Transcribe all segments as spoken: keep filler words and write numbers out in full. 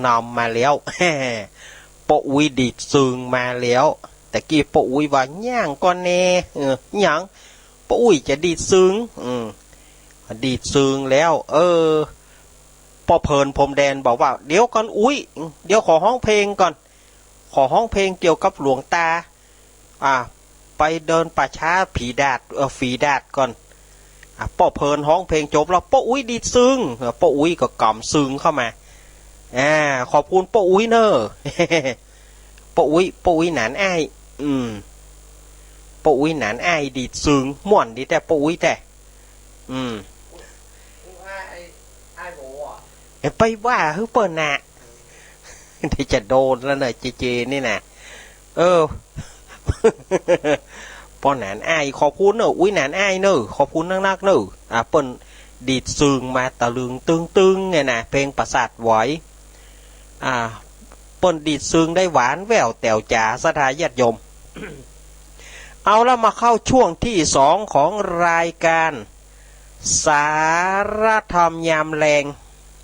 นำมาแล้ว ป้ออุ๊ยดีดซึงมาแล้ว ตะกี้ป้ออุ๊ยว่า หยังก่อแน่ เออ หยัง ป้ออุ๊ยจะดีดซึง อืม ดีดซึงแล้ว เออ ป้อเพลินพรหมแดนบอกว่า เดี๋ยวก่อนอุ๊ย เดี๋ยวขอฮ้องเพลงก่อน ขอฮ้องเพลงเกี่ยวกับหลวงตา อ่า ไปเดินป่าช้าผีดาด เออ ฝีดาดก่อน อ่ะ ป้อเพลินฮ้องเพลงจบแล้ว ป้ออุ๊ยดีดซึง เออ ป้ออุ๊ยก็ก๋ำซึงเข้ามา อ่า ขอบคุณป้ออุ๊ยเน่อ ป้ออุ๊ย ป้ออุ๊ยหนานอ้าย อืม ป้ออุ๊ยหนานอ้ายดีดซึง ม่วนดีแต๊ป้ออุ๊ยแต๊ อืม เอ้ย ไปว่าหื้อเปิ้นน่ะ เดี๋ยวจะโดนแล้วเน่อ เจเจนี่นะ เออ ป้อหนานอ้าย ขอบคุณเน่อ อุ๊ยหนานอ้ายเน่อ ขอบคุณนักๆเน่อ อ่ะ เปิ้นดีดซึงมาตะลึงตึงๆ เนี่ยนะ เพลงประสาทไหว อ่า เปิ้นดีดซึงได้หวานแหววแต๋วจ๋า ศรัทธาญาติโยม เอาละ มาเข้าช่วงที่สองของรายการ สารธรรมยามแลง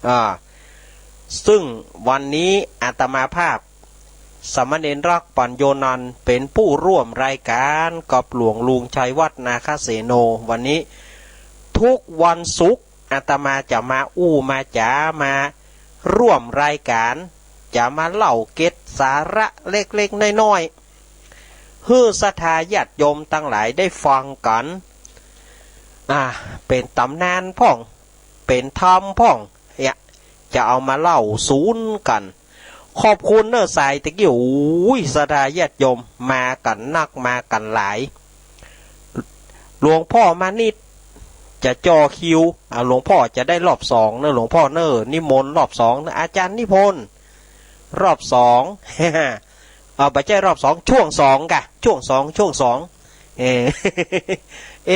อ่า ซึ่งวันนี้อาตมาภาพ สามเณรรักษ์ ปัญโญนันท์ เป็นผู้ร่วมรายการกับหลวงลุงชัยวัฒน์ นาคเสโน วันนี้ ทุกวันศุกร์ อาตมาจะมาอู้มาจ๋า มาร่วมรายการ จะมาเล่าเกร็ดสาระเล็กๆ น้อยๆ หื้อศรัทธาญาติโยมตังหลายได้ฟังกั๋น อ่า เป๋นต๋ำนานพ่อง เป๋นธรรมพ่อง เนี่ย จะเอามาเล่าสูนกั๋น ขอบคุณเน่อ สายตะกี้ โอ้ย ศรัทธาญาติโยม มากั๋นนัก มากั๋นหลาย หลวงพ่อมานิตย์ จะจ่อคิว อ่า หลวงพ่อจะได้รอบสองเน่อ หลวงพ่อเน่อ นิมนต์รอบสองเน่อ อาจารย์นิพนธ์ รอบสอง เออ บ่ใจ้รอบสอง ช่วงสองก่ะ ช่วงสอง ช่วงสอง เออ เอ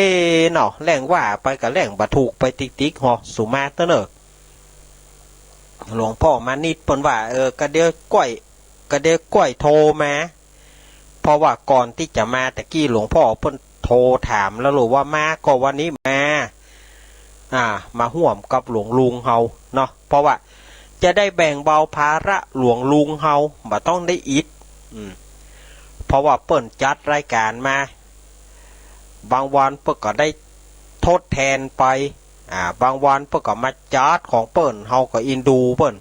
เนาะ แหล่งว่าไปก็แหล่งบ่ถูกไปติ๊กๆ หอ สุมาเตอร์เน่อ หลวงพ่อมานิตย์เปิ้นว่า เออ กะเดี๋ยวก้อย กะเดี๋ยวก้อยโทรมา เพราะว่าก่อนตี้จะมาตะกี้หลวงพ่อเปิ้นโทรถามแล้วลูกว่ามาก่อ วันนี้มา อ่า มาฮ่วมกับหลวงลุงเฮาเนาะ เพราะว่าจะได้แบ่งเบาภาระหลวงลุงเฮา บ่ต้องได้อิด อืม เพราะว่าเปิ้นจัดรายการมา บางวันเปิ้นก็ได้ทดแทนไป อ่า บางวันเปิ้นก็มาจัดของเปิ้น เฮาก็อินดูเปิ้น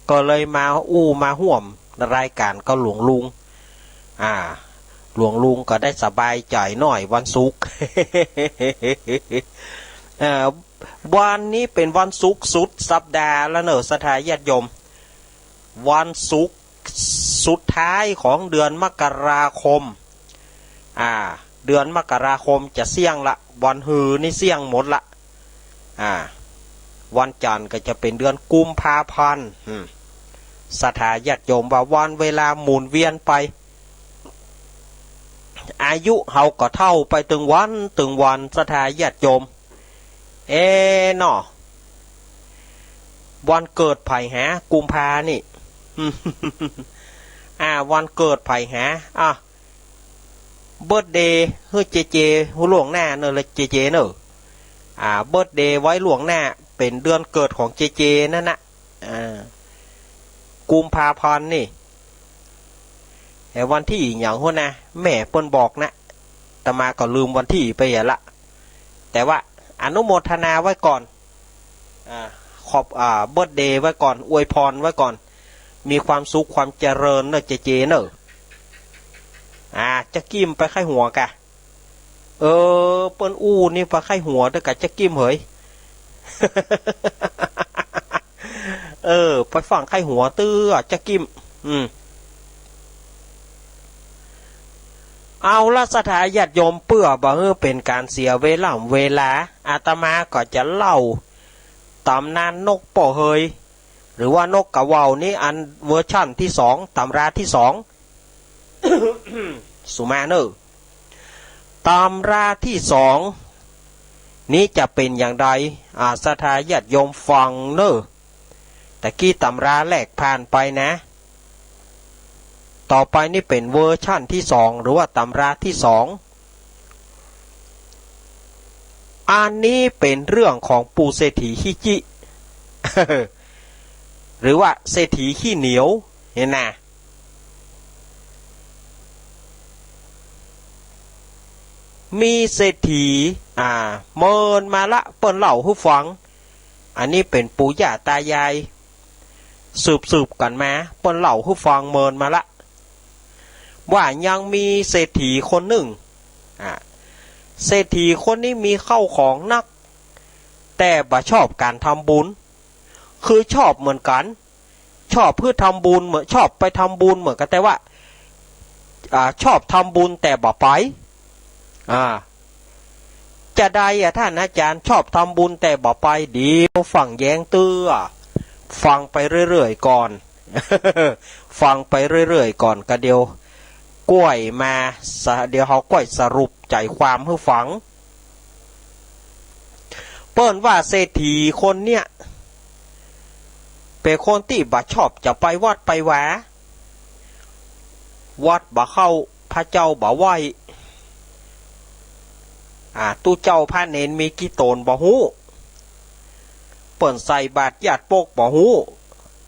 ก็เลยมาอู้มาฮ่วมรายการกับหลวงลุง อ่า หลวงลุงก็ได้สบายใจ๋หน้อยวันศุกร์ เอ่อ วันนี้เป๋นวันศุกร์สุดสัปดาห์แล้วเน่อ ศรัทธาญาติโยม วันศุกร์สุดท้ายของเดือนมกราคม อ่า เดือนมกราคมจะเสี้ยงละ วันฮือนี่เสี้ยงหมดละ อ่า วันจันทร์ก็จะเป๋นเดือนกุมภาพันธ์ อืม ศรัทธาญาติโยมว่าวันเวลาหมุนเวียนไป อายุเฮาก็เฒ่าไปตึงวันตึงวัน ศรัทธาญาติโยม เอเนาะ วันเกิดใผหา กุมภานี่ อ่า วันเกิดใผหา อ่ะ เบิร์ธเดย์ หื้อเจเจ หื้อล่วงหน้าเน่อ ละเจเจเน่อ อ่า เบิร์ธเดย์ไว้ล่วงหน้า เป๋นเดือนเกิดของเจเจนั่นนะ อ่า กุมภาพันธ์นี่ ไอ้วันตี้หยังหั้นนะ แม่เปิ้นบอกนะ อาตมาก็ลืมวันตี้ไปเหียละ แต่ว่าอนุโมทนาไว้ก่อน อ่า ขอบ อ่า เบิร์ธเดย์ไว้ก่อน อวยพรไว้ก่อน มีความสุขความเจริญเน่อเจเจเน่อ อ่า จ๊ะกิ้มไปใค่หัวก่ะ เออ เปิ้นอู้นี่ไปใค่หัวเต๊อะก่ะ จ๊ะกิ้มเหย เออ ไปฟั่งใค่หัวเต๊อะ จ๊ะกิ้ม อืม เอาละ ศรัทธาญาติโยม เปื้อบ่หื้อเป๋นก๋านเสียเวล่ำเวลา อาตมาก็จะเล่าต๋ำนานนกป้อเหย หรือว่านกกาเว้านี่ อันเวอร์ชันตี้สอง ต๋ำราตี้สอง สุมาเน่อ ต๋ำราตี้สองนี้จะเป๋นอย่างใด อ่า ศรัทธาญาติโยมฟังเน่อ ตะกี้ต๋ำราแรกผ่านไปนะ ต่อไปนี่เป๋นเวอร์ชันตี้สอง หรือว่าต๋ำราตี้สอง อันนี้เป๋นเรื่องของปู่เศรษฐีฮิจิ หรือว่าเศรษฐีขี้เหนียวเนี่ยนะ มีเศรษฐี อ่า เมินมาละ เปิ้นเล่าหื้อฟัง อันนี้เป๋นปู่ย่าตายาย สืบๆ กั๋นมา เปิ้นเล่าหื้อฟังเมินมาละ ว่ายังมีเศรษฐีคนนึ่ง อ่า เศรษฐีคนนี้มีข้าวของนัก แต่บ่ชอบก๋านทำบุญ คือชอบเหมือนกั๋น ชอบหื้อทำบุญเหมือน ชอบไปทำบุญเหมือนกั๋น แต่ว่า อ่า ชอบทำบุญแต่บ่ไป อ่า จะใดอะท่านอาจารย์ ชอบทำบุญแต่บ่ไป เดี๋ยวฟังแย้งเตื้อ ฟังไปเรื่อยๆ ก่อน ฟังไปเรื่อยๆ ก่อน ก็เดี๋ยวก้วยมาสะ เดี๋ยวเฮาก้วยสรุปใจ๋ความหื้อฟัง เปิ้นว่าเศรษฐีคนเนี้ย เป๋นคนตี้บ่ชอบจะไปวัดไปวา วัดบ่เข้า พระเจ้าบ่ไหว้ อ่า ตุ๊เจ้าพระเณรมีกี่ต๋นบ่ฮู้ เปิ้นใส่บาตรญาติปกบ่ฮู้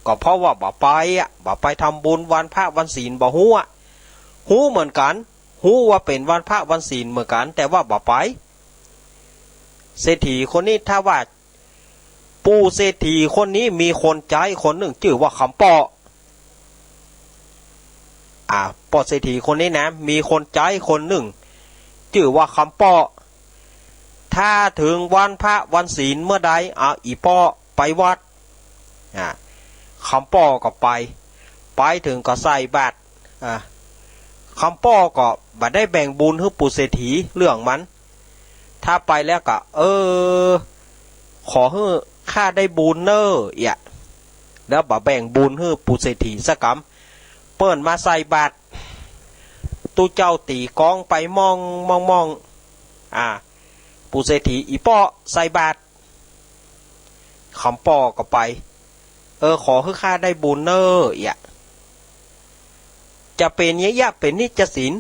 ก็เพราะว่าบ่ไปอะ บ่ไปทำบุญวันพระวันศีลบ่ฮู้อะ ฮู้เหมือนกั๋น ฮู้ว่าเป๋นวันพระวันศีลเหมือนกั๋น แต่ว่าบ่ไป เศรษฐีคนนี้ ถ้าว่า ปู่เศรษฐีคนนี้มีคนใจ๊คนนึ่งจื้อว่าคำป้อ อ่า ป้อเศรษฐีคนนี้นะ มีคนใจ๊คนนึ่งจื้อว่าคำป้อ ถ้าเถิงวันพระวันศีลเมื่อใด อ่า อี่ป้อไปวัด อ่า คำป้อก็ไป ไปเถิงก็ใส่บาตร อ่า คำป้อก็บ่ได้แบ่งบุญหื้อปู่เศรษฐี เรื่องมัน ถ้าไปแล้วก็ เออ ขอหื้อข้าได้บุญเน่อ เอี้ย แล้วบ่แบ่งบุญหื้อปู่เศรษฐีสักกำ เปิ้นมาใส่บาตร ตุ๊เจ้าตี๋ก้องไปม่องม่องม่อง อ่า ปู่เศรษฐี อี่ป้อใส่บาตร คำป้อก็ไป เออ ขอหื้อข้าได้บุญเน่อ เอี้ย จะเป๋นเยียะเป๋นนิจศีล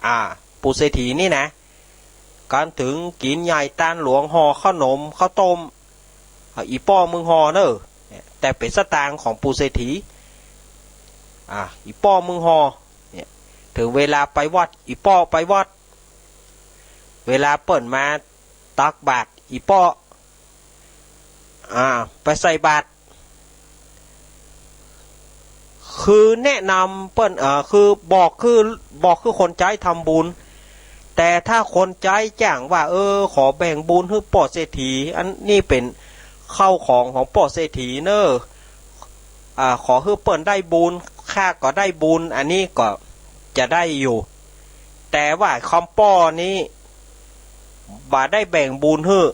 อ่า ปู่เศรษฐีนี่นะ กั๋นเถิงกิ๋นใหญ่ตานหลวง ห่อข้าวหนมข้าวต้ม อ่า อี่ป้อมึงห่อเน่อ แต่เป๋นสตางค์ของปู่เศรษฐี อ่า อี่ป้อมึงห่อ เนี่ย เถิงเวลาไปวัด อี่ป้อไปวัด เวลาเปิ้นมาตักบาตร อี่ป้อ อ่า ไปใส่บาตร คือแนะนำเปิ้น เอ่อ คือบอก คือบอก คือคนใจ๊ทำบุญ แต่ถ้าคนใจ๊จ้างว่า เออ ขอแบ่งบุญหื้อป้อเศรษฐี อันนี้เป๋นข้าวของของป้อเศรษฐีเน่อ อ่า ขอหื้อเปิ้นได้บุญ ข้าก็ได้บุญ อันนี้ก็จะได้อยู่ แต่ว่าคำป้อนี้ บ่ได้แบ่งบุญหื้อ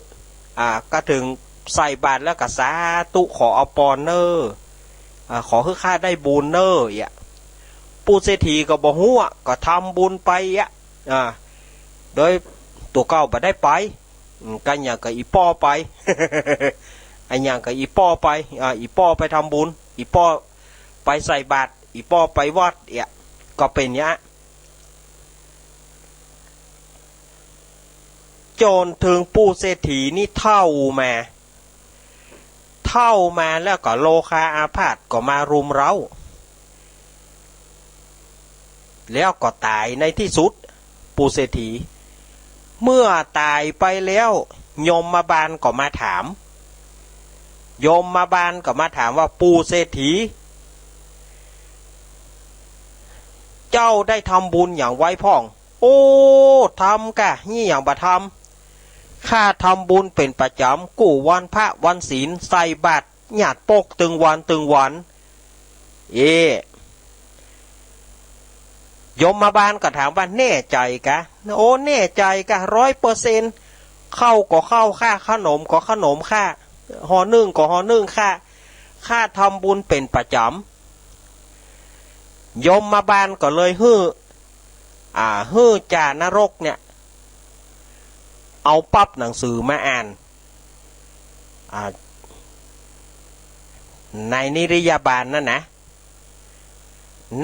อ่า ก็เถิงใส่บาตรแล้วก็สาธุ ขอเอาปอนเน่อ อ่า ขอหื้อข้าได้บุญเน่อ เอี้ย ปู่เศรษฐีก็บ่ฮู้อะ ก็ทำบุญไปอะ อ่า โดยตั๋วเก่าบ่ได้ไป อืม ก็อย่างกับอี่ป้อไป อะอย่างกับอี่ป้อไป อ่า อี่ป้อไปทำบุญ อี่ป้อไปใส่บาตร อี่ป้อไปวัด เอี้ย ก็เป๋นเยียะ จ๋นเถิงปู่เศรษฐีนี่เฒ่ามา เฒ่ามาแล้วก็โรคาอาพาธก็มารุมเร้า แล้วก็ต๋ายในตี้สุด ปู่เศรษฐี เมื่อต๋ายไปแล้ว ยมบาลก็มาถาม ยมบาลก็มาถามว่า ปู่เศรษฐี เจ้าได้ทำบุญหยังไว้พ่อง โอ้ ทำก่ะ มีหยังบ่ทำ ข้าทำบุญเป๋นประจ๋ำ กู้วันพระวันศีล ใส่บาตรญาติปกตึงวันตึงวัน เอ๊ะ ยมบาลก็ถามว่า แน่ใจ๋ก่ะ โอ้ แน่ใจ๋ก่ะ ร้อยเปอร์เซ็นต์ ข้าวก็ข้าวข้า ขนมก็ขนมข้า ห่อนึ่งก็ห่อนึ่งข้า ข้าทำบุญเป๋นประจ๋ำ ยมบาลก็เลยหื้อ อ่า หื้อจ่านรกเนี่ย เอาปั๊บหนังสือมาอ่าน อ่า นายนิรยาบาลนั่นนะ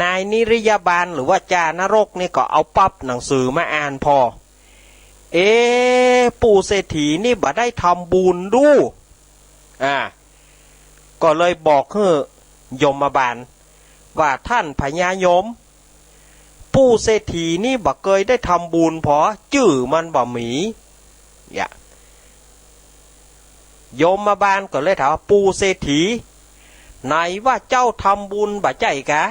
นายนิรยาบาลหรือว่าจ่านรกนี่ก็เอาปั๊บหนังสือมาอ่านผ่อ เอ๊ะ ปู่เศรษฐีนี่บ่ได้ทำบุญดู อ่า ก็เลยบอกหื้อ ยมบาล ว่าต้านพญายม ปู่เศรษฐีนี่บ่เกยได้ทำบุญ เพราะจื้อมันบ่มี เนี่ย ยมบาลก็เลยถามว่า ปู่เศรษฐี ไหนว่าเจ้าทำบุญบ่ใจ้กา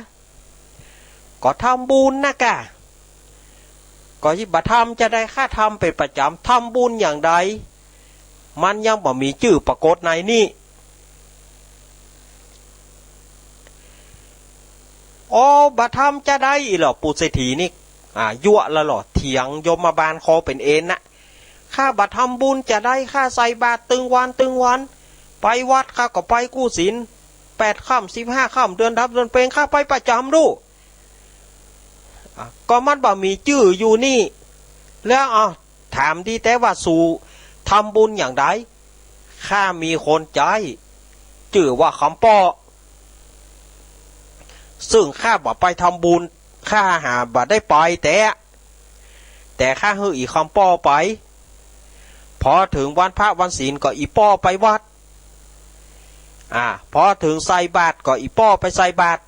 ก็ทำบุญนะกา ก็บ่ทำจาใด ข้าทำเป๋นประจ๋ำ ทำบุญอย่างใด มันยังบ่มีจื้อปรากฏในนี้ อ๋อ บ่ทำจาใดอี้เหรอ ปู่เศรษฐีนี่ อ่า ยั่วละเหรอ เถียงยมบาลคอเป๋นเอ็นนะ ข้าบ่ทำบุญจาใด ข้าใส่บาตรตึงวันตึงวัน ไปวัดข้าก็ไปกู้ศีล แปดค่ำ สิบห้าค่ำ เดือนดำเดือนเพ็ญ ข้าไปประจ๋ำลูก อ่ะ ก็มันบ่มีจื้ออยู่นี่ แล้ว เอา ถามดีแต๊ว่าสูทำบุญอย่างใด ข้ามีคนใจ๊ จื้อว่าคำป้อ ซึ่งข้าบ่ไปทำบุญ ข้าหาบ่ได้ไปแต๊ แต่ข้าหื้ออี่คำป้อไป พอเถิงวันพระวันศีลก็อี่ป้อไปวัด อ่า พอเถิงใส่บาตรก็อี่ป้อไปใส่บาตร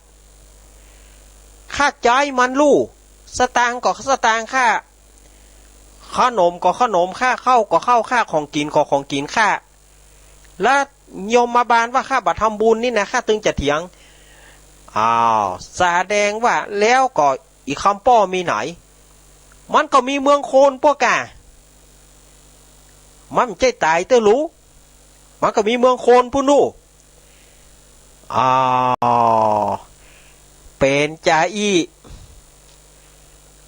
ข้าใจ๊มันลูก สตางค์ก็สตางค์ข้า ขนมก็ขนมข้า ข้าวก็ข้าวข้า ของกิ๋นก็ของกิ๋นข้า แล้วยมบาลว่าข้าบ่ทำบุญนี่นะ ข้าตึงจะเถียง อ้าว แสดงว่าแล้วก็อี่คำป้อมีไหน มันก็มีเมืองโคนปู้นก่า มันบ่ใจ้ต๋ายเตื้อหรู มันก็มีเมืองโคนปู้นลูก อ้าว เป๋นจาอี้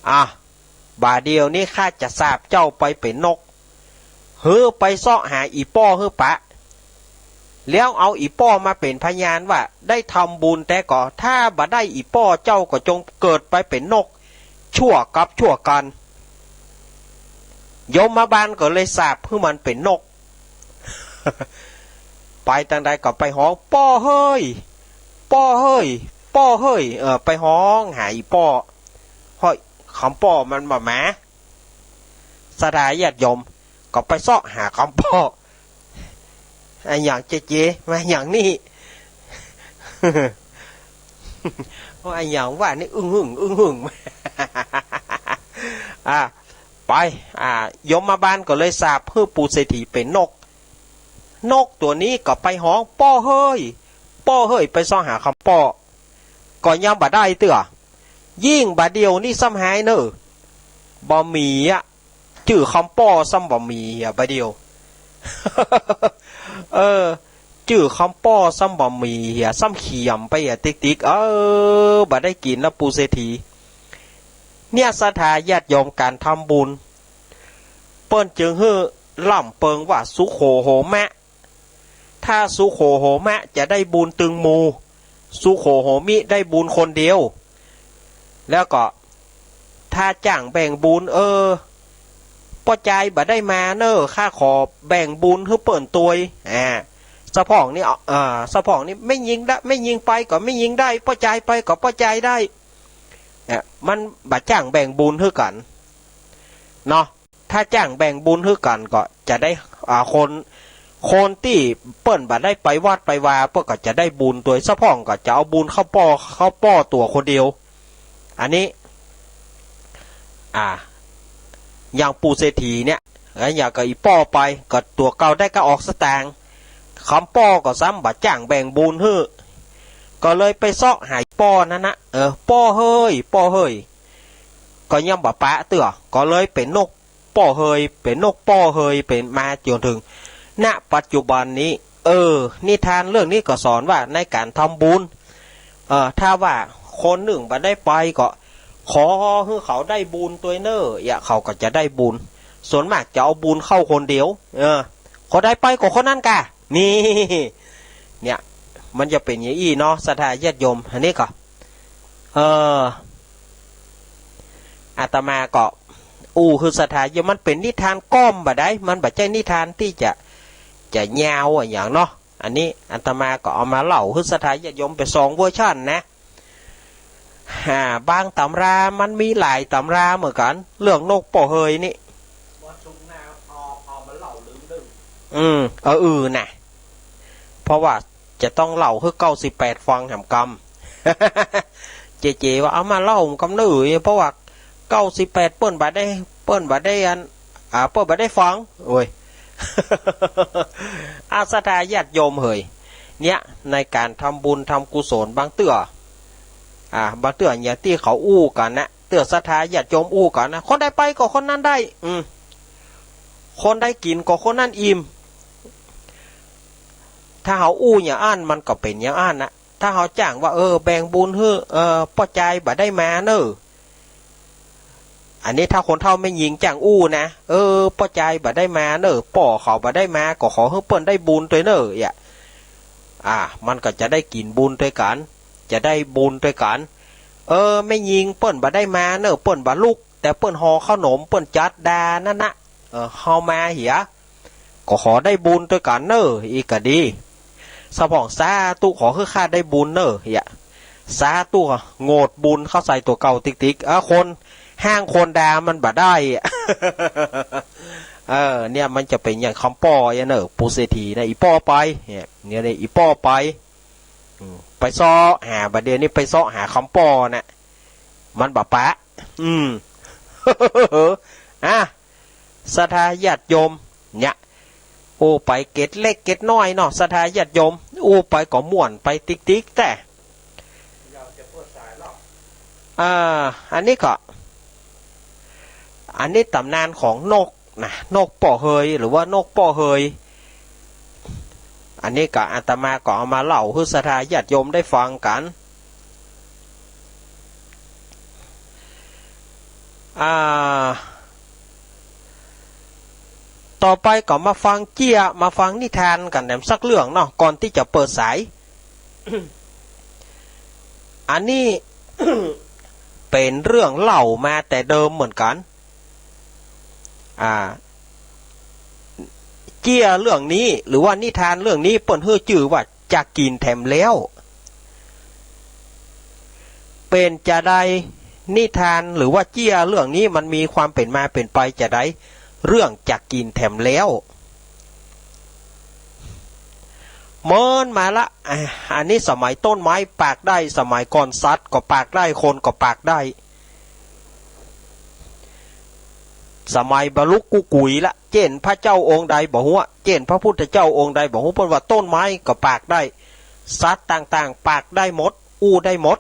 อ่ะ บ่าเดี่ยวนี้ข้าจะสาปเจ้าไปเป๋นนก หื้อไปเซาะหาอี่ป้อหื้อปะ แล้วเอาอี่ป้อมาเป๋นพยานว่าได้ทำบุญแต๊ก่อ ถ้าบ่ได้อี่ป้อเจ้าก็จงเกิดไปเป๋นนก ชั่วกั๊บชั่วกัณฑ์ ยมบาลก็เลยสาปหื้อมันเป๋นนก ไปตางใดก็ไปฮ้อง ป้อเฮย ป้อเฮย ป้อเฮย เออ ไปฮ้องหาอี่ป้อ เฮ้ย คำป้อมันบ่มา ศรัทธาญาติโยมก็ไปเซาะหาคำป้อ อะหยังเจ๊ๆ มาหยังนี่ โอ้ อะหยังวะนี่ อึ้งหึ่ง อึ้งหึ่ง อ่ะ ไป อ่ะ ยมบาลก็เลยสาปหื้อปู่เศรษฐีเป๋นนก นกตั๋วนี้ก็ไปฮ้อง ป้อเฮย ป้อเฮย ไปเซาะหาคำป้อ ก็ยังบ่ได้เตื้อ ยิ่งบ่าเดี่ยวนี้ซ้ำฮ้ายเน่อ บ่มีอะ จื้อคำป้อซ้ำบ่มีอะ บ่าเดี่ยว เออ จื้อคำป้อซ้ำบ่มีอะ ซ้ำเขียมไปอะติ๊กๆ เออ บ่ได้กิ๋นแล้วปู่เศรษฐี เนี่ย ศรัทธาญาติโยม ก๋านทำบุญ เปิ้นจึงหื้อล่ำเปิงว่าสุโขโหมะ ถ้าสุโขโหมะจะได้บุญตึงหมู่ สุโขโหมิได้บุญคนเดียว แล้วก็ถ้าจ้างแบ่งบุญ เออ ป้อจายบ่ได้มาเน่อ ข้าขอแบ่งบุญหื้อเปิ้นตวย อ่า สะพ่องนี่ เอ่อ สะพ่องนี่แม่ญิงได้ แม่ญิงไปก็แม่ญิงได้ ป้อจายไปก็ป้อจายได้ เนี่ย มันบ่จ้างแบ่งบุญหื้อกั๋น เนาะ ถ้าจ้างแบ่งบุญหื้อกั๋นก็จะได้ อ่า คน คนตี้เปิ้นบ่ได้ไปวัดไปวา เปิ้นก็จะได้บุญตวย สะพ่องก็จะเอาบุญเข้าป้อ เข้าป้อตั๋วคนเดียว อันนี้ อ่า อย่างปู่เศรษฐีเนี่ย แล้วอย่างกับอี่ป้อไป ก็ตั๋วเก่าได้ก็ออกสตางค์ คำป้อก็ซ้ำบ่จ้างแบ่งบุญหื้อ ก็เลยไปเซาะหาป้อนั้นนะ เออ ป้อเฮย ป้อเฮย ก็ยังบ่ปะเตื้อ ก็เลยเป๋นนกป้อเฮย เป๋นนกป้อเฮย เป๋นมาจ๋นเถิง ณ ปัจจุบันนี้ เออ นิทานเรื่องนี้ก็สอนว่าในก๋านทำบุญ เอ่อ ถ้าว่าคนนึ่งบ่ได้ไปก็ขอหื้อเขาได้บุญตวยเน่อ เยียะ เขาก็จะได้บุญ ส่วนมากจะเอาบุญเข้าคนเดียว เออ คนใดไปก็คนนั้นก่า นี่ เนี่ย มันจะเป๋นอย่างอี้เนาะ ศรัทธาญาติโยม อันนี้ก็ เออ อาตมาก็อู้หื้อศรัทธาญาติโยม มันเป๋นนิทานก้อมบ่าใด มันบ่ใจ้นิทานตี้จะ จะยาวอะหยังเนาะ อันนี้อาตมาก็เอามาเล่าหื้อศรัทธาญาติโยมเป๋นสองเวอร์ชันนะ อ่า บางต๋ำรามันมีหลายต๋ำราเหมือนกั๋น เรื่องนกป้อเฮยนี่ อืม เออ อือ น่ะ เพราะว่า จะต้องเล่าหื้อเก้าสิบแปดฟังแหมกำ เจเจว่าเอามาเล่ากำเน่อ เพราะว่าเก้าสิบแปดเปิ้นบ่ได้ เปิ้นบ่ได้อัน อ่า เปิ้นบ่ได้ฟัง โอ้ย อา ศรัทธาญาติโยมเหย เนี่ย ในก๋านทำบุญทำกุศลบางเตื้อ อ่า บางเตื้ออย่างตี้เขาอู้กั๋นนะ เตื้อศรัทธาญาติโยมอู้กั๋นนะ คนใดไปก็คนนั้นได้ อืม คนใดกิ๋นก็คนนั้นอิ่ม ถ้าเฮาอู้อย่างอั้นมันก็เป๋นอย่างอั้นนะ ถ้าเฮาจ้างว่า เออ แบ่งบุญหื้อ เออ ป้อจายบ่ได้มาเน่อ อันนี้ถ้าคนเฒ่าแม่ญิงจ้างอู้นะ เออ ป้อจายบ่ได้มาเน่อ ป้อเขาบ่ได้มา ก็ขอหื้อเปิ้นได้บุญตวยเน่อ เนี่ย อ่า มันก็จะได้กิ๋นบุญตวยกั๋น จะได้บุญตวยกั๋น เออ แม่ญิงเปิ้นบ่ได้มาเน่อ เปิ้นบ่ลุก แต่เปิ้นห่อเข้าหนม เปิ้นจัดดานั่นนะ เออ เฮามาเหีย ก็ขอได้บุญตวยกั๋นเน่อ อี้ก็ดี สะพ่องสาธุ ขอหื้อข้าได้บุญเน่อ เนี่ย สาธุ โงดบุญเข้าใส่ตั๋วเก่าติ๊กๆ เออ คนห้างคนดามันบ่ได้ เออ เนี่ย มันจะเป๋นอย่างกำป้อเนี่ยเน่อ ปู่เศรษฐีนะ อี่ป้อไป เนี่ย เนี่ย อี่ป้อไป อืม ไปเซาะหา บ่าเดี่ยวนี้ไปเซาะหากำป้อนะ มันบ่ปะ อืม อ่ะ ศรัทธาญาติโยม เนี่ย อู้ไปเกร็ดเล็กเกร็ดน้อยเนาะ ศรัทธาญาติโยม อู้ไปก็ม่วนไปติ๊กๆ แต่ อ่า อันนี้ก็ อันนี้ต๋ำนานของนกนะ นกป้อเฮย หรือว่านกป้อเฮย อันนี้ก็อาตมาก็เอามาเล่าหื้อศรัทธาญาติโยมได้ฟังกั๋น อ่า ต่อไปก็มาฟังเจี้ย มาฟังนิทานกั๋นแหนมสักเรื่องเนาะ ก่อนตี้จะเปิดสาย อันนี้ เป๋นเรื่องเล่ามาแต่เดิมเหมือนกั๋น อ่า เจี้ยเรื่องนี้ หรือว่านิทานเรื่องนี้ เปิ้นหื้อจื้อว่า จักกิ๋นแถมแล้ว เป๋นจาใด นิทานหรือว่าเจี้ยเรื่องนี้มันมีความเป๋นมาเป๋นไปจาใด เรื่องจักกิ๋นแถมแล้ว เมินมาละ อ่ะ อันนี้สมัยต้นไม้ปากได้ สมัยก่อนสัตว์ก็ปากได้ คนก็ปากได้ สมัยบ่ลุกกู้กุ๋ยละ เจ้นพระเจ้าองค์ใดบ่ฮู้ เจ้นพระพุทธเจ้าองค์ใดบ่ฮู้ เปิ้นว่าต้นไม้ก็ปากได้ สัตว์ต่างๆ ปากได้หมด อู้ได้หมด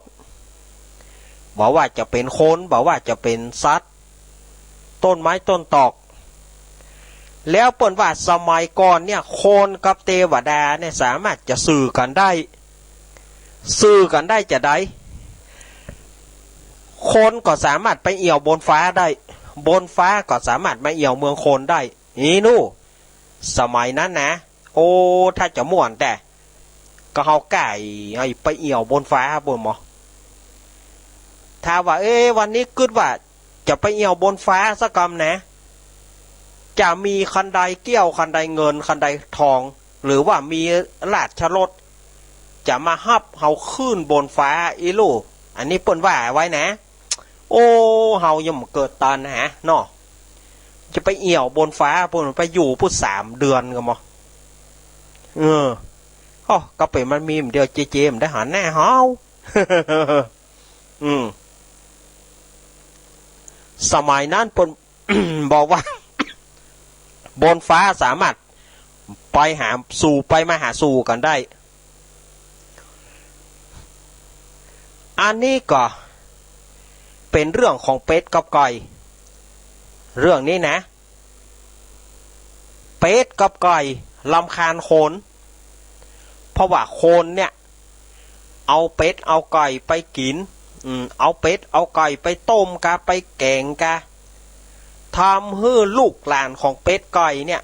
บ่ว่าจะเป๋นคน บ่ว่าจะเป๋นสัตว์ ต้นไม้ต้นตอก แล้วเปิ้นว่าสมัยก่อนเนี่ย คนกับเตวดาเนี่ยสามารถจะสื่อกั๋นได้ สื่อกั๋นได้จาใด คนก็สามารถไปเอี่ยวบนฟ้าได้ บนฟ้าก็สามารถมาเอี่ยวเมืองคนได้ นี่หนู สมัยนั้นนะ โอ้ ถ้าจะม่วนแต่ ก็เฮาก่ายไปเอี่ยวบนฟ้าปู้นหมอ ถ้าว่า เอ๊ะ วันนี้กึ๊ดว่าจะไปเอี่ยวบนฟ้าสักกำนะ จะมีคันไดเกี้ยว คันไดเงิน คันไดทอง หรือว่ามีราชรถ จะมาฮับเฮาขึ้นบนฟ้าอี้ลูก อันนี้เปิ้นว่าไว้นะ โอ้ เฮายังบ่เกิดตันหาเนาะ จะไปเอี่ยวบนฟ้าปู้น ไปอยู่ปู้นสามเดือนกำบ่ เออ อ้อ ก็เป๋นมันมีเดียว เจเจบ่ได้หันหน้าเฮา อืม สมัยนั้นเปิ้น บอกว่า บนฟ้าสามารถไปหาสู่ ไปมาหาสู่กั๋นได้ อันนี้ก็เป๋นเรื่องของเป็ดกับไก่ เรื่องนี้นะ เป็ดกับไก่รำคาญคน เพราะว่าคนเนี่ย เอาเป็ดเอาไก่ไปกิ๋น อืม เอาเป็ดเอาไก่ไปต้มกา ไปแก๋งกา ทำหื้อลูกหลานของเป็ดไก่เนี่ย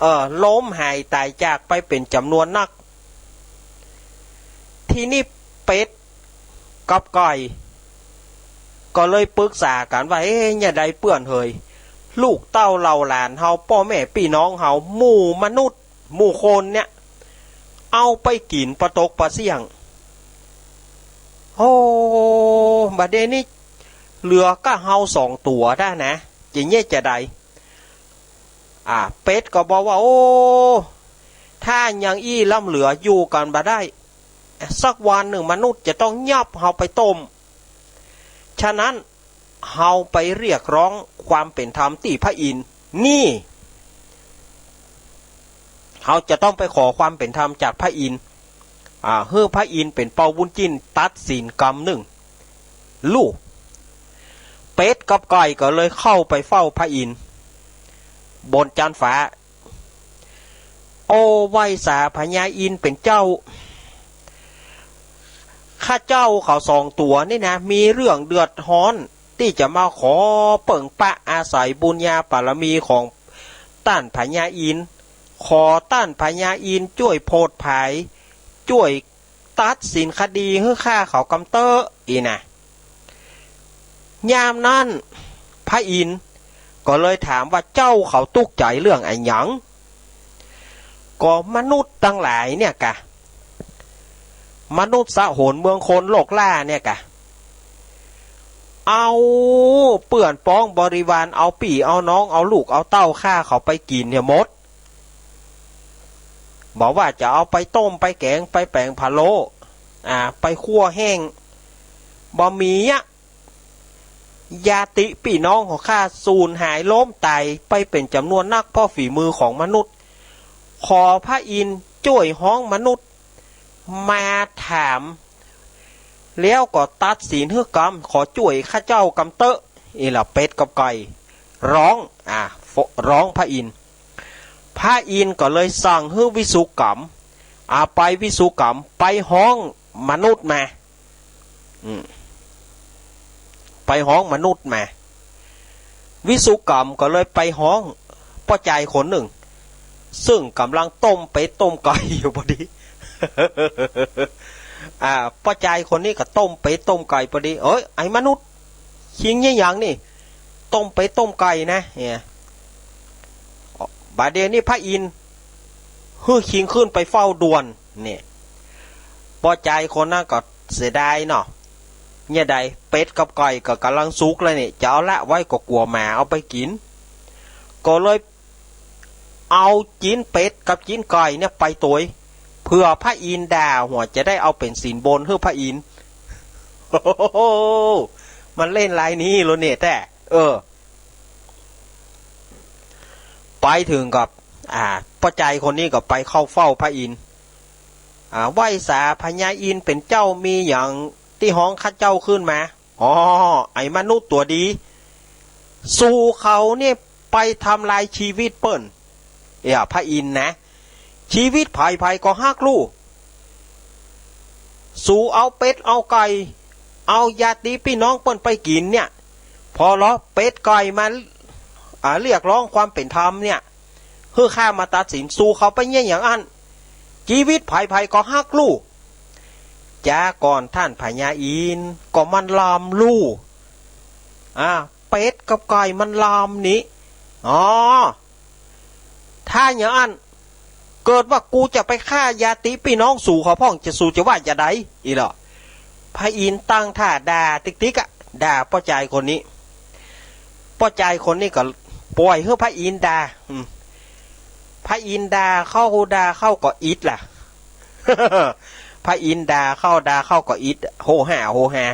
เออ ล้มหายต๋ายจากไปเป๋นจ๋ำนวนนัก ทีนี้เป็ดกับไก่ ก็เลยปรึกษากั๋นว่า เอ๊ะ จะใดเปื้อนเหย ลูกเต้าเหล่าหลานเฮา ป้อแม่ปี้น้องเฮา หมู่มนุษย์ หมู่คนเนี่ย เอาไปกิ๋นปลาตกปลาเสี้ยง โอ้ บ่าเดี่ยวนี้เหลือก้าเฮาสองตั๋วได้นะ จะเยียะจาใด อ่า เป็ดก็บอกว่า โอ้ ถ้าอย่างอี้ล้ำเหลืออยู่กั๋นบ่ได้ สักวันนึ่งมนุษย์จะต้องยับเฮาไปต้ม ฉะนั้น เฮาไปเรียกร้องความเป๋นธรรมตี้พระอินทร์ นี่ เฮาจะต้องไปขอความเป๋นธรรมจากพระอินทร์ อ่า หื้อพระอินทร์เป๋นเป้าบุญจิ้นตัดสินกำนึ่ง ลู่ เป็ดกับไก่ก็เลยเข้าไปเฝ้าพระอินทร์ บนจั๊นฟ้า โอ้ ไหว้สาพญาอินทร์เป๋นเจ้า ข้าเจ้าเขาสองตั๋วนี่นะ มีเรื่องเดือดฮ้อน ตี้จะมาขอเปิ้งปะอาศัยบุญญาบารมีของต้านพญาอินทร์ ขอต้านพญาอินทร์จ้วยโผดผาย จ้วยตัดสินคดีหื้อข้าเขากำเต๊อะ อี้นะ ยามนั้น พระอินทร์ก็เลยถามว่า เจ้าเขาตุ๊กใจ๋เรื่องอะหยัง ก็มนุษย์ตังหลายเนี่ยก่ะ มนุษย์สะหนเมืองคนโลกล้าเนี่ยก่ะ เอาเปื้อนป๊องบริวาร เอาปี้เอาน้อง เอาลูกเอาเต้าข้าเขาไปกิ๋นเนี่ยหมด บ่ว่าจะเอาไปต้ม ไปแก๋ง ไปแป๋งพะโล้ อ่า ไปคั่วแห้ง บ่มีอะ ญาติปี้น้องของข้าสูญหายล้มต๋ายไปเป๋นจ๋ำนวนนัก เพราะฝีมือของมนุษย์ ขอพระอินทร์จ้วยฮ้องมนุษย์มาถาม แล้วก็ตัดสินหื้อกำ ขอจ้วยข้าเจ้ากำเต๊อะ อี้ละ เป็ดกับไก่ฮ้อง อ่า ฮ้องพระอินทร์ พระอินทร์ก็เลยสั่งหื้อวิสุกรรม อ่า ไปวิสุกรรม ไปฮ้องมนุษย์มา อืม ไปฮ้องมนุษย์มา วิสุกรรมก็เลยไปฮ้องป้อจายคนนึ่ง ซึ่งก่ำลังต้มเป็ดต้มไก่อยู่พอดี อ่า ป้อจายคนนี้ก็ต้มเป็ดต้มไก่พอดี เอ้ย ไอ้มนุษย์ คิงเยียะหยังนี่ ต้มเป็ดต้มไก่นะ เนี่ย บ่าเดี่ยวนี้พระอินทร์หื้อคิงขึ้นไปเฝ้าด่วน เนี่ย ป้อจายคนนั้นก็เสียดายเนาะ เนี่ยใด เป็ดกับไก่ก็ก่ำลังสุกแล้วนี่ จะเอาละไว้ก็กั๋วหมาเอาไปกิ๋น ก็เลยเอาจิ๊นเป็ดกับจิ๊นไก่เนี่ยไปตวย เผื่อพระอินทร์ด่าหัวจะได้เอาเป๋นสินบนหื้อพระอินทร์ โอ้โห มันเล่นลายนี้เลยเนี่ยแต๊ เออ ไปเถิงกับ อ่า ป้อจายคนนี้ก็ไปเข้าเฝ้าพระอินทร์ อ่า ไหว้สาพญาอินทร์เป๋นเจ้า มีหยังตี้ฮ้องข้าเจ้าขึ้นมา อ๋อ ไอ้มนุษย์ตั๋วดี สูเขาเนี่ยไปทำลายชีวิตเปิ้น เอ้ย พระอินทร์นะ ชีวิตใผๆ ก็ฮักลู่ สูเอาเป็ดเอาไก่ เอาญาติปี้น้องเปิ้นไปกิ๋นเนี่ย ผ่อลอเป็ดไก่มา อ่า เรียกร้องความเป๋นธรรมเนี่ย หื้อข้ามาตัดสิน สูเขาไปเยียะหยังอั้น ชีวิตใผๆ ก็ฮักลู่ จาก่อนต้านพญาอินทร์ ก็มันลามลู่ อ่า เป็ดกับไก่มันลามนี้ อ๋อ ถ้าอย่างอั้น เกิดว่ากูจะไปฆ่าญาติปี้น้องสูเขาพ่อง จะสูจะว่าจะใด อี้เหรอ พระอินทร์ตั้งท่าด่าติ๊กๆ อะ ด่าป้อจายคนนี้ ป้อจายคนนี้ก็ป่อยหื้อพระอินทร์ด่า อืม พระอินทร์ด่าเข้า ด่าเข้าก็อิดล่ะ พระอินทร์ด่าเข้า ด่าเข้าก็อิด โห้ห่า โห้ห่า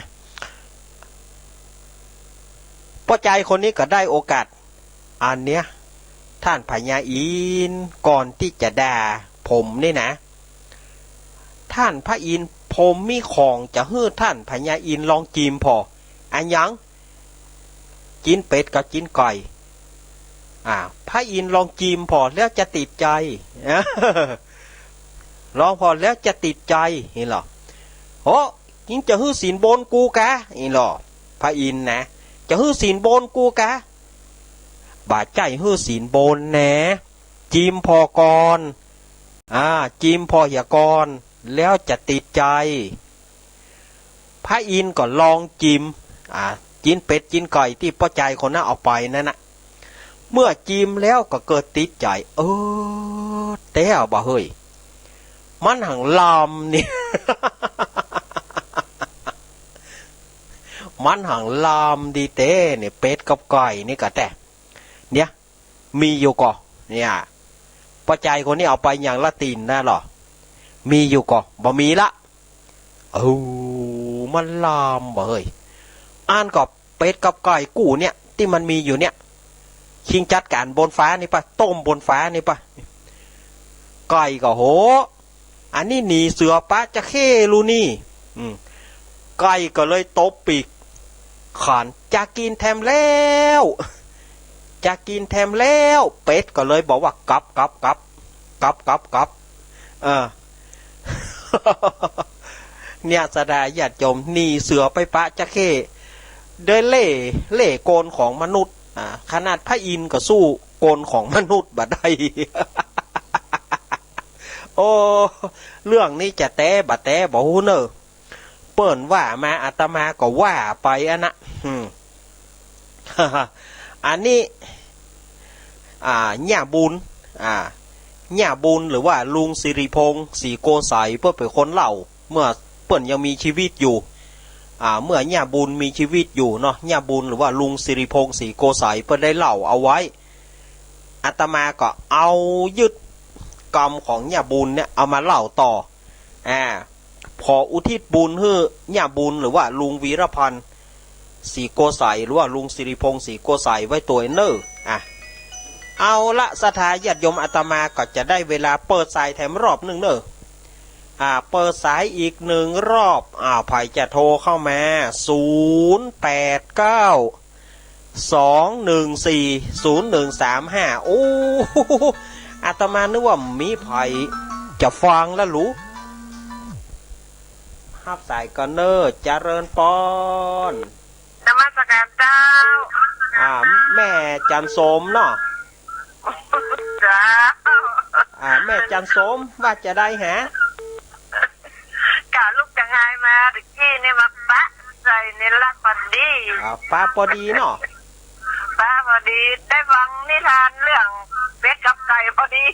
ป้อจายคนนี้ก็ได้โอกาส อันเนี้ย ต้านพญาอินทร์ก่อนตี้จะด่าผมนี่นะ ต้านพระอินทร์ผมมีของจะหื้อต้านพญาอินทร์ลองจิมผ่อ อะหยัง จิ๊นเป็ดกับจิ๊นไก่ อ่า พระอินทร์ลองจิมผ่อแล้วจะติดใจ๋ ลองผ่อแล้วจะติดใจ๋ หันเหรอ โอ้ มึงจะหื้อสินบนกูกา หันเหรอ พระอินทร์นะ จะหื้อสินบนกูกา บ่ใจ้หื้อสินบนนะ จิมผ่อก่อน อ่า จิมผ่อเหียก่อน แล้วจะติดใจ๋ พระอินทร์ก็ลองจิม อ่า จิ๊นเป็ดจิ๊นไก่ตี้ป้อจายคนนั้นเอาไปนั้นนะ เมื่อจิมแล้วก็เกิดติดใจ๋ เออ แต๊บ่าเฮ้ย มันหังลามนี่ มันหังลามดีแต๊เนี่ย เป็ดกับไก่นี่กาแต๊ เนี่ย มีอยู่ก่อ เนี่ย ป้อจายคนนี้เอาไปหยังละตี๋นนะเหรอ มีอยู่ก่อ บ่มีละ เออ มันลามบ่เฮ้ย อันก็เป็ดกับไก่กู้เนี่ย ตี้มันมีอยู่เนี่ย คิงจัดก๋านบนฟ้านี่ปะ ต้มบนฟ้านี่ปะ ไก่ก็โห อันนี้หนีเสือปะจระเข้ลูนี่ อืม ไก่ก็เลยตบปีก ขาน จะกิ๋นแถมแล้ว จะกิ๋นแถมแล้ว เป็ดก็เลยบอกว่า กับ กับ กับ กับ กับ กับ เออ เนี่ย ศรัทธาญาติโยม หนีเสือไปปะจระเข้ โดยเล่ห์ เล่ห์กลของมนุษย์ อ่า ขนาดพระอินทร์ก็สู้กลของมนุษย์บ่ได้ โอ้ เรื่องนี้จะแต๊บ่แต๊บ่ฮู้เน่อ เปิ้นว่ามา อาตมาก็ว่าไปอันนะ อืม อันนี้ อ่า ย่าบุญ อ่า ย่าบุญหรือว่าลุงสิริพงษ์ ศรีโกษย์ เปิ้นเป๋นคนเล่า เมื่อเปิ้นยังมีชีวิตอยู่ อ่า เมื่อย่าบุญมีชีวิตอยู่เนาะ ย่าบุญหรือว่าลุงสิริพงษ์ ศรีโกษย์ เปิ้นได้เล่าเอาไว้ อาตมาก็เอายึดกำของย่าบุญเนี่ยเอามาเล่าต่อ อ่า ขออุทิศบุญหื้อย่าบุญหรือว่าลุงวีรพันธ์ ศรีโกษย์ หรือว่าลุงสิริพงษ์ ศรีโกษย์ ไว้ตวยเน่อ อ่ะ เอาละ ศรัทธาญาติโยม อาตมาก็จะได้เวลาเปิดสายแถมรอบนึ่งเน่อ อ่า เปิดสายอีกนึ่งรอบ อ่า ใผจะโทรเข้ามา ศูนย์แปดเก้า สองหนึ่งสี่ ศูนย์หนึ่งสามห้า โอ้ อาตมานึกว่ามีใผจะฟังละหลู ฮับสายก่อนเน่อ เจริญปอน นมัสการเจ้า อ่า แม่จันทร์สมเนาะ เจ้า อ่า แม่จันทร์สม ว่าจะใดฮะ ก้าลุกจากไฮมาตะกี้นี่มาปะใส่ในลักพอดี อ่า ปะปอดีเนาะ ปะปอดี ได้ฟังนิทานเรื่องเป็ดกับไก่พอดี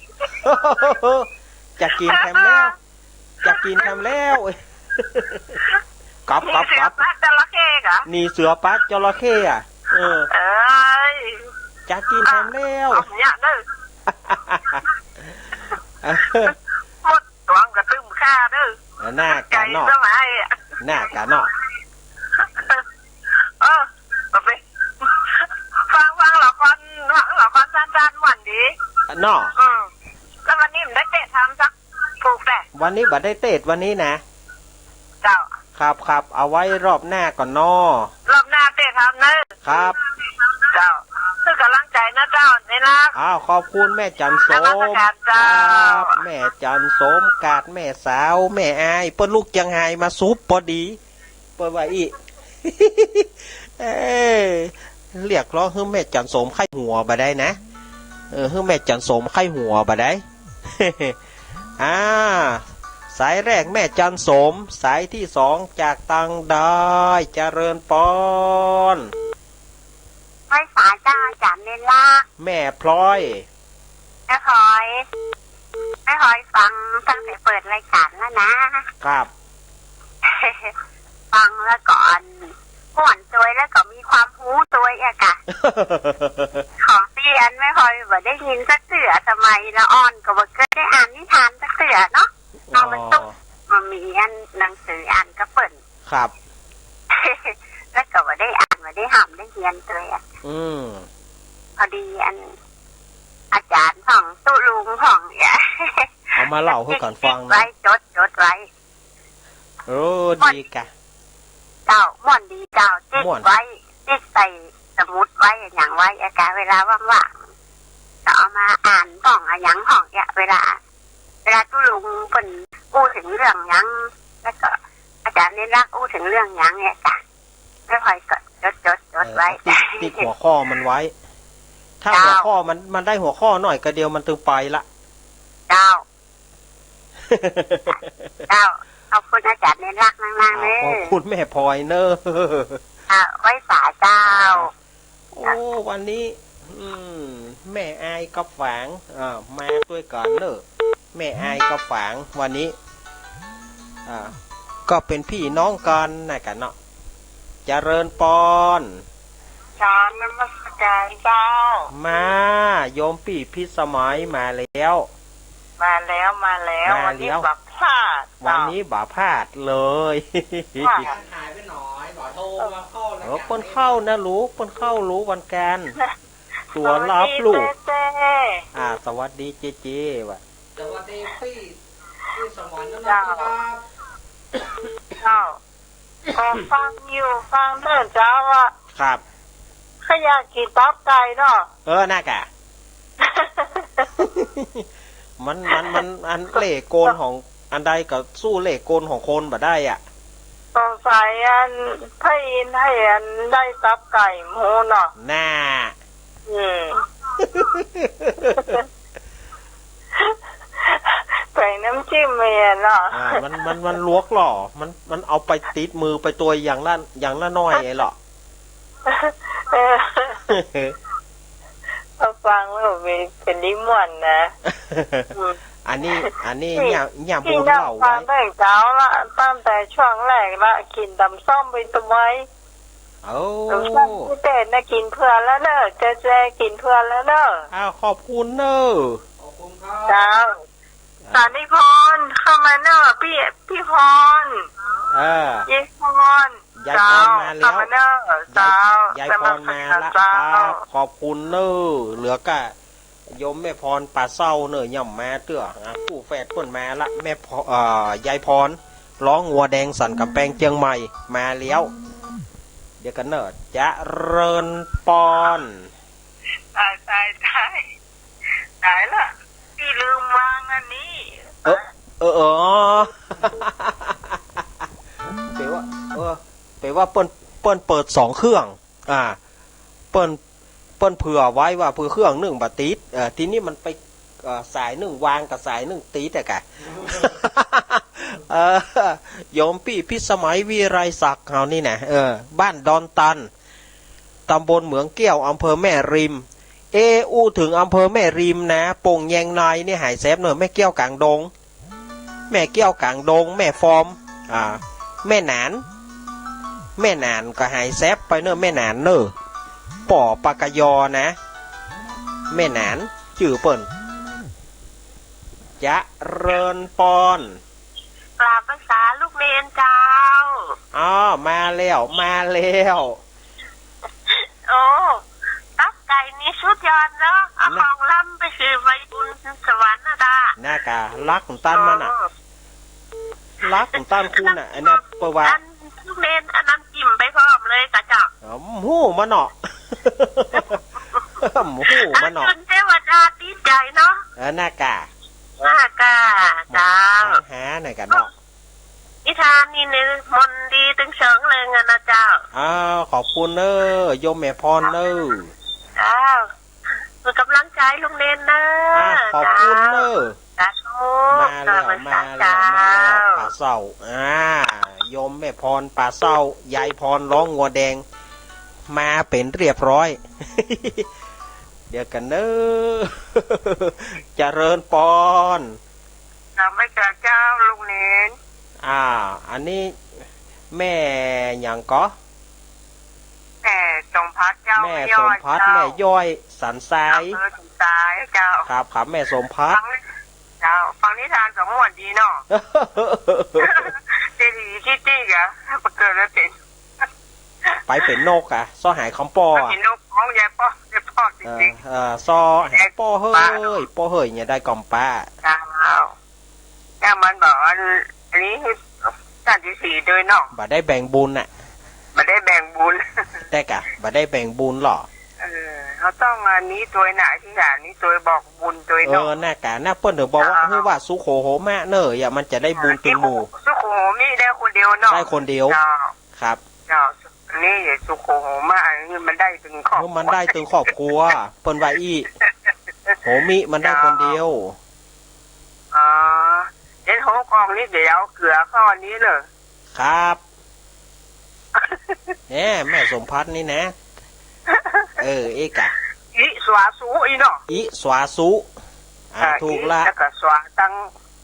จะกิ๋นแถมแล้ว จะกิ๋นแถมแล้ว กับ กับ กับ หนีเสือปะจระเข้กะ หนีเสือปะจระเข้อะ เออ เอ้ย จะกิ๋นแถมแล้ว เอาเนี่ยเด้อ หมดตวงกระตึมข้าเด้อ หน้ากั๋นเนาะ ไก่สมัยอะ หน้ากั๋นเนาะ เออ ก็ไป ฟัง ฟังละคร ฟังละครสั้นๆ ม่วนดี เนาะ อืม แล้ววันนี้มันได้เตะทำสัก ถูกแหละ วันนี้บ่ได้เตะ วันนี้นะ เจ้า ครับ ครับ เอาไว้รอบหน้าก่อนเนาะ รอบหน้าเตะทำเนอะ ครับ เจ้า คือกำลังใจนะเจ้า นี่นะ อ้าว ขอบคุณแม่จันทร์สม นมัสการเจ้า ครับ แม่จันทร์สม กาดแม่สาว แม่อาย เปิ้นลุกจากไฮมาสุบปอดี เปิ้นว่าอี้ เอ้ย เรียกร้องหื้อแม่จันทร์สมใค่หัวบ่ได้นะ เออ หื้อแม่จันทร์สมใค่หัวบ่ได้ อ่า สายแรกแม่จันทร์สม สายตี้สองจากตางใด เจริญปอน ไหว้สาเจ้าอาจ๋ารย์เณรลักษณ์ แม่พลอย แม่พลอย แม่พลอยฟังตั้งแต่เปิดรายการแล้วนะ ครับ ฟังแล้วก็ม่วนตวยแล้วก็มีความฮู้ตวยอะกะ ของตี้อันแม่พลอยบ่ได้ยินสักเตื้อ สมัยละอ่อนก็บ่เกยได้อ่านนิทานสักเตื้อเนาะ เอามันต้อง อ๋อ มันมีอันหนังสืออ่านกับเปิ้น ครับ แล้วก็บ่ได้อ่าน บ่ได้ฮ่ำได้เฮียนตวยอะ อืม พอดีอัน อาจ๋ารย์พ่อง ตุ๊ลุงพ่องเนี่ย เอามาเล่าหื้อกั๋นฟังนะ ไว้ จด จดไว้ โอ้ ม่วน ดีกะ เจ้า ม่วนดีเจ้า ติ๊ก ม่วน ไว้ ติ๊กใส่สมุดไว้อะหยังไว้อะกะ เวลาว่างๆ ก็เอามาอ่านพ่องอะหยังพ่องเนี่ย เวลา เวลาตุ๊ลุงเปิ้นอู้เถิงเรื่องหยัง แล้วก็อาจ๋ารย์เณรลักษณ์อู้เถิงเรื่องหยังเนี่ยจ้ะ แม่พลอยก็จด จด จดไว้ เออ ติ๊ก ติ๊กหัวข้อมันไว้ ถ้า เจ้า หัวข้อมัน มันได้หัวข้อหน่อยก็เดียวมันตึงไปละ เจ้า เจ้า ขอบคุณอาจ๋ารย์เณรลักษณ์มากๆ เน้อ ขอบคุณแม่พลอยเน้อ อ่า ไหว้สาเจ้า โอ้ วันนี้ อืม แม่อายกับฝาง อ่า มาตวยกั๋นเน้อ แม่อายกับฝาง วันนี้ อ่า ก็เป๋นปี้น้องกั๋นนะกะเนาะ เจริญปอน เจ้า นมัส การเจ้า มา โยมปี้พิสมัยมาแล้ว มาแล้ว มาแล้ว มาแล้ว วันนี้บ่พลาด วันนี้บ่พลาดเลย ค่ะ หายไปหน่อย บ่โทรมาเข้า เออ เปิ้นเข้านะลูก เปิ้นเข้าลูกวันจันทร์ ตั๋วรับลูก สวัสดีเจเจ อ่า สวัสดีเจเจว่ะ สวัสดีปี้ ปี้สมรนำนะครับ เจ้า ก็ฟังอยู่ ฟังเน่อเจ้าอะ ครับ ข้าอยากกิ๋นตับไก่เนาะ เออ น่ากะ มัน มัน มัน อันเล่ห์กลของ อันใดก็สู้เล่ห์กลของคนบ่ได้อะ สงสัยอันพระอินทร์ให้อันได้ตับไก่หมูเนาะ น่า อืม ใส่น้ำจิ้มไปอะเนาะ อ่า มัน มัน มันลวกหล่อ มัน มันเอาไปติดมือไปตวยอย่างละ อย่างละหน่อยไอ้หล่อ เออ พอฟังแล้วเป๋น เป๋นดีม่วนนะ อืม อันนี้ อันนี้ นี่ เนี่ย เนี่ย ที่ บุญ เล่า เล่าไว้ ฟังตั้งเช้าละ ตั้งแต่ช่วงแรกละ กิ๋นต๋ำส้มไปตวย โอ้ ต๋ำส้มตี้เต้นนะ กิ๋นเผื่อแล้วเน่อ เจเจกิ๋นเผื่อแล้วเน่อ อ้าว ขอบคุณเน่อ ขอบคุณครับ เจ้า อ่า สานิพร เข้ามาเน่อ ปี้ ปี้พร เออ ยายพร ยายพรมาแล้ว เจ้า เข้ามาเน่อ ยาย เจ้า ยายพรมาละ เจ้า ครับ ขอบคุณเน่อ เหลือก้า โยมแม่พรป่าเซ้าเน่อ ยังบ่มาเตื้อ อ่ะ กู้แฝดเปิ้นมาละ แม่พร เอ่อ ยายพร ร้องงัวแดงสันกำแพงเจียงใหม่ มาแล้ว เดี๋ยวก่อนเน่อ เจริญปอน ตาย ตาย ตาย ตายละ ปี้ลืมวางอันนี้ เออ เออ เออ แป๋ว่า เออ แป๋ว่าเปิ้น เปิ้นเปิดสองเครื่อง อ่า เปิ้น เปิ้นเผื่อไว้ว่าเผื่อเครื่องนึ่งบ่ติด เออ ทีนี้มันไป เอ่อ สายนึ่งวางกับสายนึ่งติดอะกะ เออ โยมปี้พิสมัยวิไลศักดิ์เฮานี่นะ เออ บ้านดอนตัน ตำบลเหมืองแก้ว อำเภอแม่ริม เอ อู้เถิงอำเภอแม่ริมนะ โป่งแยงในนี่หายแซบเน่อ แม่แก้วกลางดง แม่แก้วกลางดง แม่ฟอม อ่า แม่หนาน แม่หนานก็หายแซบไปเน่อ แม่หนานเน่อ ป้อปากกะยอนะ แม่หนาน จื้อเปิ้น เจริญปอน กราบพรรษาลูกเณรเจ้า อ้อ มาแล้ว มาแล้ว โอ้ ตับไก่นี่สุดยอดเนาะ เอา นะ ของล้ำไปหื้อใบบุญสวรรค์นะตา น่ากะ ลักตันมันน่ะ โอ้ ลักตันคุณน่ะ อันนั้นเปิ้นว่า อันเน้นอันน้ำจิ้มไปพร้อมเลยกะเจ้า อ๋อ บ่ฮู้มันเนาะ บ่ฮู้มันเนาะ อันเทวดาดีใจเนาะ เออ น่ากะ น่ากะ เจ้า หา หาหน่อยกะเนาะ นิทานนี่เน่อ มนต์ดีตึงเชิงเลยอะนะเจ้า อ้าว ขอบคุณเน่อ โยมแม่พรเน่อ อ้าว เป๋นก๋ำลังใจ๋ลุงเณรเน่อ อ่ะ ขอบคุณเน่อ เจ้า สาธุ มาแล้ว มาแล้ว เจ้า มาแล้ว ป่าเซ้า อ่า โยมแม่พรป่าเซ้า ยายพรร้องงัวแดง มาเป๋นเรียบร้อย เดี๋ยวก่อนเน่อ เจริญปอน กราบไหว้เจ้าลุงเณร อ่า อันนี้แม่หยังก่อ แม่สมภัทรเจ้า แม่สมภัทร แม่ย้อยเจ้า แม่ย้อยสันทราย อำเภอสันทรายเจ้า ครับ ครับ แม่สมภัทร ฝั่งนี้ เจ้า ฟังนิทานก็ม่วนดีเนาะ เจดีย์คิดตี้กะ เกิดมาเป๋น ไปเป๋นนกอะ ซ้อหายคำป้ออะ เป๋นนกฮ้องยายป้อ ยายป้อจริงๆ เออ เออ ซ้อหายป้อเฮ้ย ป้อเฮ้ยเนี่ยได้กำป๊า เจ้า เนี่ยมันบอกว่าอันนี้คือต้านตี้สี่ตวยเนาะ บ่ได้แบ่งบุญน่ะ บ่ได้แบ่งบุญ แต่กะ บ่ได้แบ่งบุญหรอ เออ เฮาต้องอันนี้ตวยน่ะ อธิษฐานนี้ตวยบอกบุญตวยเนาะ เออ น่ากะ น่าเปิ้นเถิงบอกว่า เออ หื้อว่าสุโขโหมะเน่อ อย่ามันจะได้บุญตึงหมู่ สุโขโหมิได้คนเดียวเนาะ ได้คนเดียว เจ้า ครับ เจ้า อันนี้อย่าสุโขโหมะ อันนี้มันได้ตึงครอบครัว มันได้ตึงครอบครัว เปิ้นว่าอี้ โหมิมันได้คนเดียว อ๋อ เดี๋ยวโหกองนี้เดี๋ยวเอาเกลือเข้าอันนี้เลย ครับ แหม แม่สมภัทรนี่นะ เออ เอกะ อิสวาสุ อีเนาะ อิสวาสุ อ่า อ่า ถูกละ อิ แล้วก็สวาตัง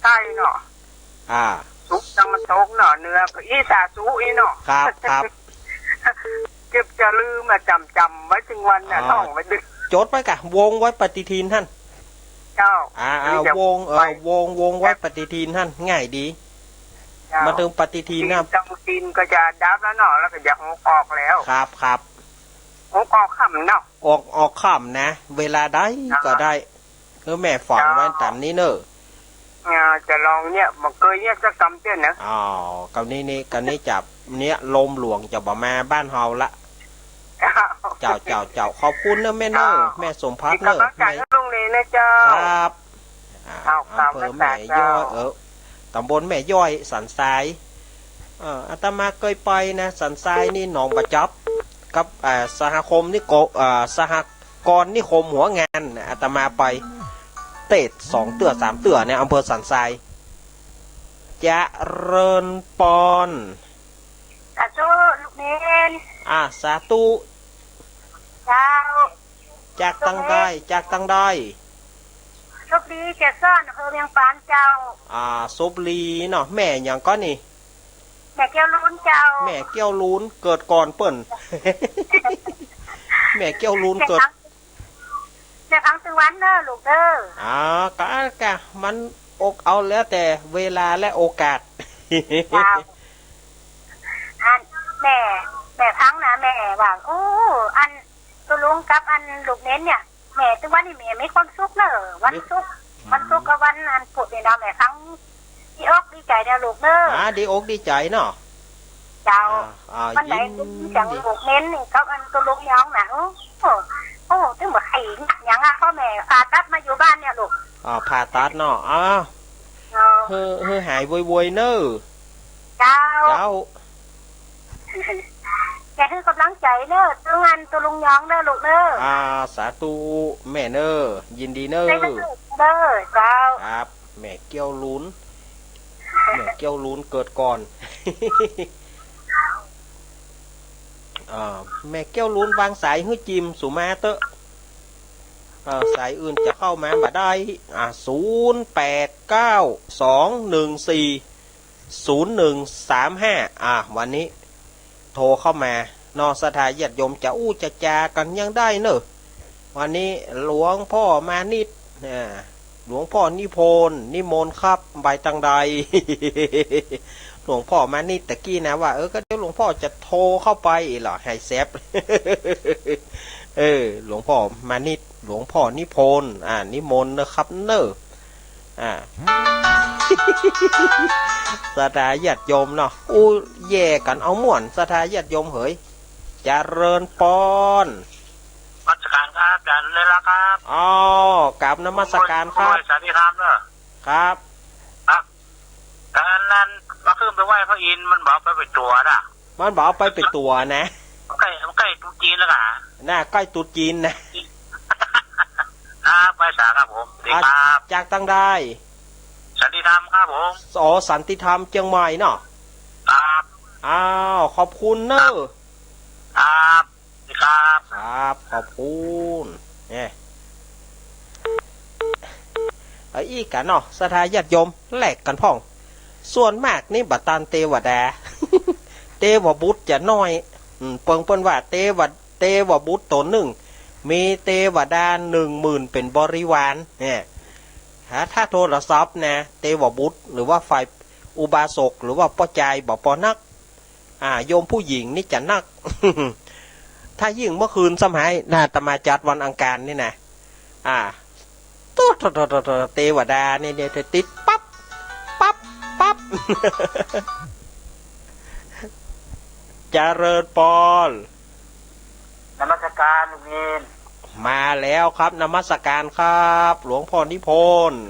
ใต้เนาะ อ่า สุตังตะวันตกเนาะ เหนือก็อิสาสุ อีเนาะ ครับ ครับ เจ็บจะลืมอะ จ๋ำๆ ไว้ตึงวันน่ะ อ๋อ ท่องไว้ตึง จดไว้ก่ะ วงไว้ปฏิทินหั้น เจ้า อ่า อ่า อันนี้จะ วง เออ ไป วง วงไว้ปฏิทินหั้น ง่ายดี เจ้า มาเถิงปฏิทินนะ จองศีลก็จะดับแล้วเนาะ แล้วก็จะหกออกแล้ว ครับ ครับ หกออกค่ำเนาะ ออก ออกค่ำนะ เวลาใดก็ได้ เจ้า เออ แม่ฟังไว้ เจ้า ต๋ามนี้เน่อ อ่า จะลองเยียะ บ่เกยเยียะสักกำเตื้อเน่อ อ๋อ กำนี้นี่ กำนี้จะ เนี่ย ลมหลวงจะบ่มาบ้านเฮาละ เจ้า เจ้า เจ้า ขอบคุณเน่อแม่เน่อ เจ้า แม่สมภักดิ์เน่อ มีกำลังใจ๋ แม่ ลุงเนรนะเจ้า ครับ อ่า เจ้า อำเภอแม่ย้อย เจ้า เออ ต๋ำบลแม่ย้อย สันทราย เออ อาตมาเกยไปนะ สันทรายนี่หนองบ่าจ๊อบ กับ อ่า สหคมนิโก อ่า สหกรณ์นิคมหัวงานน่ะ อาตมาไป เตศสองเตื้อสามเตื้อเนี่ย อำเภอสันทราย เจริญปอน สาธุ ลุงเนร อ่า สาธุ เจ้า จากตังใด จากตังใด สุบรี เกสร อำเภอเวียงปานเจ้า อ่า สุบรีเนาะ แม่หยังก่อนี่ แม่แก้วลูนเจ้า แม่แก้วลูน เกิดก่อนเปิ้น แม่แก้วลูนเกิด แม่ฟังตึงวันเน่อลูกเน่อ อ๋อ ก็ ก็ มันอก เอาแล้วแต่เวลาและโอกาส เจ้า อัน แม่ แม่ฟังนะ แม่ว่า โอ้ อัน ตุ๊ลุงกับอันลูกเนรเนี่ย แม่ตึงวันนี้แม่มีความสุขเน่อ วันศุกร์ วันศุกร์กับวันอันพุธนี่เนาะ แม่ฟัง ดีอกดีใจ๋เน่อลูกเน่อ อ่า ดีอกดีใจ๋เนาะ เจ้า อ่า อ่า วันไหน ยินดี ตึงจังลูกเนรนี่กับอันตุ๊ลุงยองน่ะ โอ้ โอ้ โอ้ ตึงบ่ใค่หยังอะ เพราะแม่ผ่าตัดมาอยู่บ้านเนี่ยลูก อ่า ผ่าตัดเนาะ อ่า เจ้า หื้อ หื้อหายไวๆ เน่อ เจ้า เจ้า แม่หื้อกำลังใจ๋เน่อ ตึงอันตุ๊ลุงยองเน่อลูกเน่อ อ่า สาธุ แม่เน่อ ยินดีเน่อ เน่อ เจ้า ครับ แม่เกี้ยวลูน แม่เกี้ยวลูนเกิดก่อน อ่า แม่เกี้ยวลูนวางสายหื้อจิมสุมาเต๊อะ อ่า สายอื่นจะเข้ามาบ่ได้ อ่า ศูนย์แปดเก้า สองหนึ่งสี่ ศูนย์หนึ่งสามห้า อ่า วันนี้ โทรเข้ามาเนาะ ศรัทธาญาติโยมจะอู้จะจากั๋นยังได้เน่อ วันนี้หลวงพ่อมานิตย์ อ่า หลวงพ่อนิพนธ์ นิมนต์ครับ ไปตังใด หลวงพ่อมานิตย์ตะกี้นะว่า เออ ก็เดี๋ยวหลวงพ่อจะโทรเข้าไปอีกเหรอ ให้แซบ เออ หลวงพ่อมานิตย์ หลวงพ่อนิพนธ์ อ่า นิมนต์นะครับเน่อ อ่า ศรัทธาญาติโยมเนาะ อู้แย่กั๋นเอาม่วน ศรัทธาญาติโยมเหย เจริญปอน นมัสการครับ อาจ๋ารย์เลยละครับ อ๋อ กราบนมัสการครับ สันติธรรมเนอะ ครับ ครับ แต่อันนั้น มาขึ้นไปไหว้พระอินทร์ มันบอกไปไปตั๋วนะ มันบอกไปไปตั๋วนะ มันใก้ มันใก้ตรุษจีนแล้วกะ น่ะ ใก้ตรุษจีนนะ ครับ ไหว้สาครับผม สวัสดีครับ อ่ะ จากตังใด สันติธรรมครับผม อ๋อ สันติธรรมเจียงใหม่เนาะ ครับ อ้าว ขอบคุณเน่อ ครับ สวัสดีครับ ครับ ขอบคุณ เนี่ย เอาอี้กั๋นเนาะ ศรัทธาญาติโยม แลกกั๋นพ่อง ส่วนมากนี่บ่ต้านเตวดา เตวบุตรจะน้อย อืม เปิงเปิ้นว่าเตวะ เตวบุตรต๋นนึ่ง มีเตวดาหนึ่งหมื่นเป๋นบริวาร เนี่ย ถ้า ถ้าโทรศัพท์นะ เตวบุตร หรือว่าฝ่ายอุบาสก หรือว่าป้อจายบ่ปอนัก อ่า โยมผู้หญิงนี่จะนัก ถ้ายิ่งเมื่อคืนสมัยนะ อาตมาจัดวันอังคารนี่นะ อ่า ตุ๊ด ตุ๊ด ตุ๊ด ตุ๊ด ตุ๊ด เตวดานี่ เนี่ย ติดปั๊บ ปั๊บ ปั๊บ เจริญปอน นมัสการลุงเณร มาแล้วครับ นมัสการครับ หลวงพ่อนิพนธ์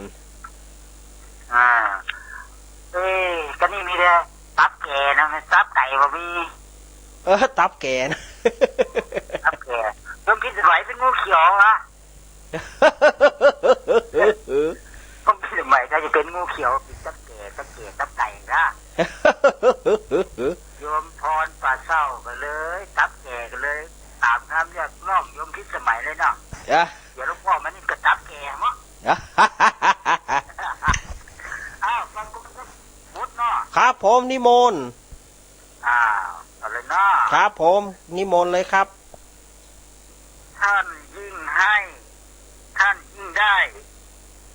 อ่า เอ้ย ก็นี่มีแต่ตับแก่นะ ตับไก่บ่มี เออ ตับแก่นะ ตับแก่ โยมพิสมัยเป๋นงูเขียวนะ โยมพิสมัยก็จะเป๋นงูเขียว กิ๋นตับแก่ ตับแก่ ตับไก่นะ โยมพรป่าเศร้าก็เลย ตับแก่ก็เลย ต๋ามคำเรียกร้องโยมพิสมัยเลยเนาะ เดี๋ยวหลวงพ่อมานิตย์ก็ตับแก่เนาะ อ้าว ฟังกุศลบุตรเนาะ ครับผม นิมนต์ อ้าว เอาเลยเนาะ ครับผม นิมนต์เลยครับ ท่านยิ่งให้ ท่านยิ่งได้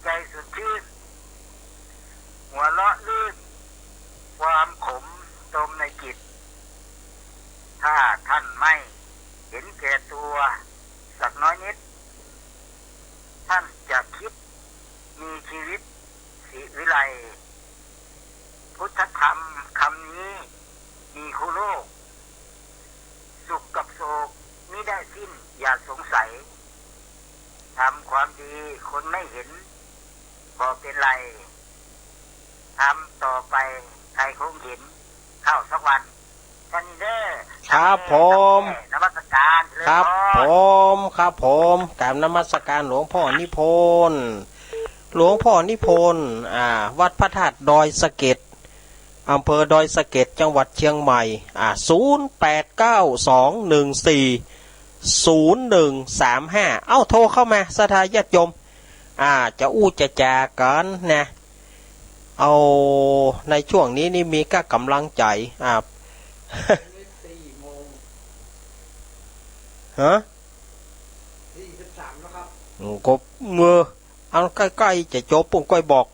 ใจสดชื่น หัวเราะลื่น ความขมจมในจิต ถ้าท่านไม่เห็นแก่ตัวสักน้อยนิด ท่านจะคิดมีชีวิตศิวิไลย์ พุทธธรรมคำนี้มีคู่โลก สุขกับโศกมิได้สิ้นอย่าสงสัย ทำความดีคนไม่เห็นบ่เป็นไร ทำต่อไปใครคงเห็นเข้าสักวัน แค่นี้เด้อ ครับผม นมัสการ เจริญพร ครับผม ครับผม กราบนมัสการหลวงพ่อนิพนธ์ หลวงพ่อนิพนธ์ อ่า วัดพระธาตุดอยสะเก็ด อำเภอดอยสะเก็ด จังหวัดเชียงใหม่ อ่า ศูนย์แปดเก้าสองหนึ่งสี่ศูนย์หนึ่งสามห้า เอ้า โทรเข้ามา ศรัทธาญาติโยม อ่า จะอู้จะจ๋ากั๋นนะ เอา ในช่วงนี้นี่มีก้ากำลังใจ๋ อ่า ฮะ ก็เมื่อ อันใก้ๆ จะจบปุ้งก้อยบอก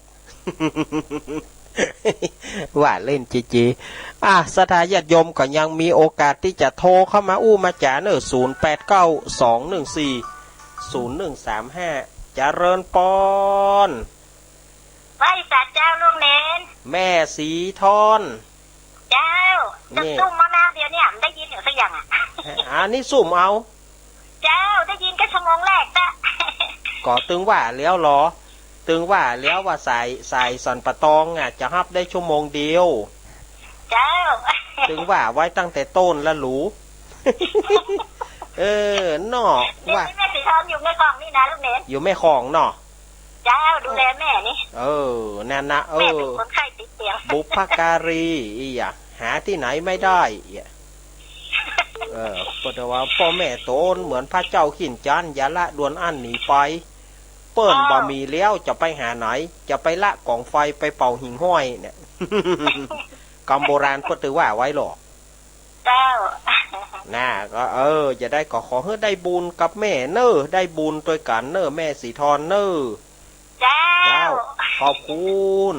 ว่าเล่นจีๆ อ่ะ ศรัทธาญาติโยมก็ยังมีโอกาสตี้จะโทรเข้ามาอู้มาจ๋าเน่อ ศูนย์แปดเก้าสองหนึ่งสี่ศูนย์หนึ่งสามห้า เจริญปอน ไหว้สาเจ้าลุงเณร แม่สีทอน เจ้า นี่ จะซุ่มเอานะ เดี๋ยวเนี่ย ได้ยินอยู่สักอย่างอะ อันนี้ซุ่มเอา เจ้า ได้ยินก็ชั่วโมงแรกจ้ะ ก็ตึงว่าแล้วลอ ตึงว่าแล้วว่าสาย สายสันป่าตองอะ จะฮับได้ชั่วโมงเดียว เจ้า ตึงว่าไว้ตั้งแต่ต้นละหลู เออ เนาะ เดี๋ยวนี้ ว่า แม่สีทอนอยู่แม่กลองนี่นะลุงเณร อยู่แม่กลองเนาะ เจ้า ดูแลแม่นี่ เออ นั่นนะ เออ แม่เป็นคนไข้ติดเตียง บุพการี อี้อะ หาตี้ไหนไม่ได้ อี้อะ เออ เปิ้นว่าป้อแม่ต๋นเหมือนพระเจ้าขิ้นจันทร์ อย่าละด่วนอั้นหนีไป เปิ้น อ้าว บ่มีแล้วจะไปหาไหน จะไปละก๋องไฟไปเป่าหิ่งห้อยเนี่ย กำโบราณเปิ้นว่าไว้ลอ เจ้า น่ะ ก็ เออ จะได้ก็ขอหื้อได้บุญกับแม่เน่อ ได้บุญตวยกั๋นเน่อ แม่สีทอนเน่อ เจ้า เจ้า ขอบคุณ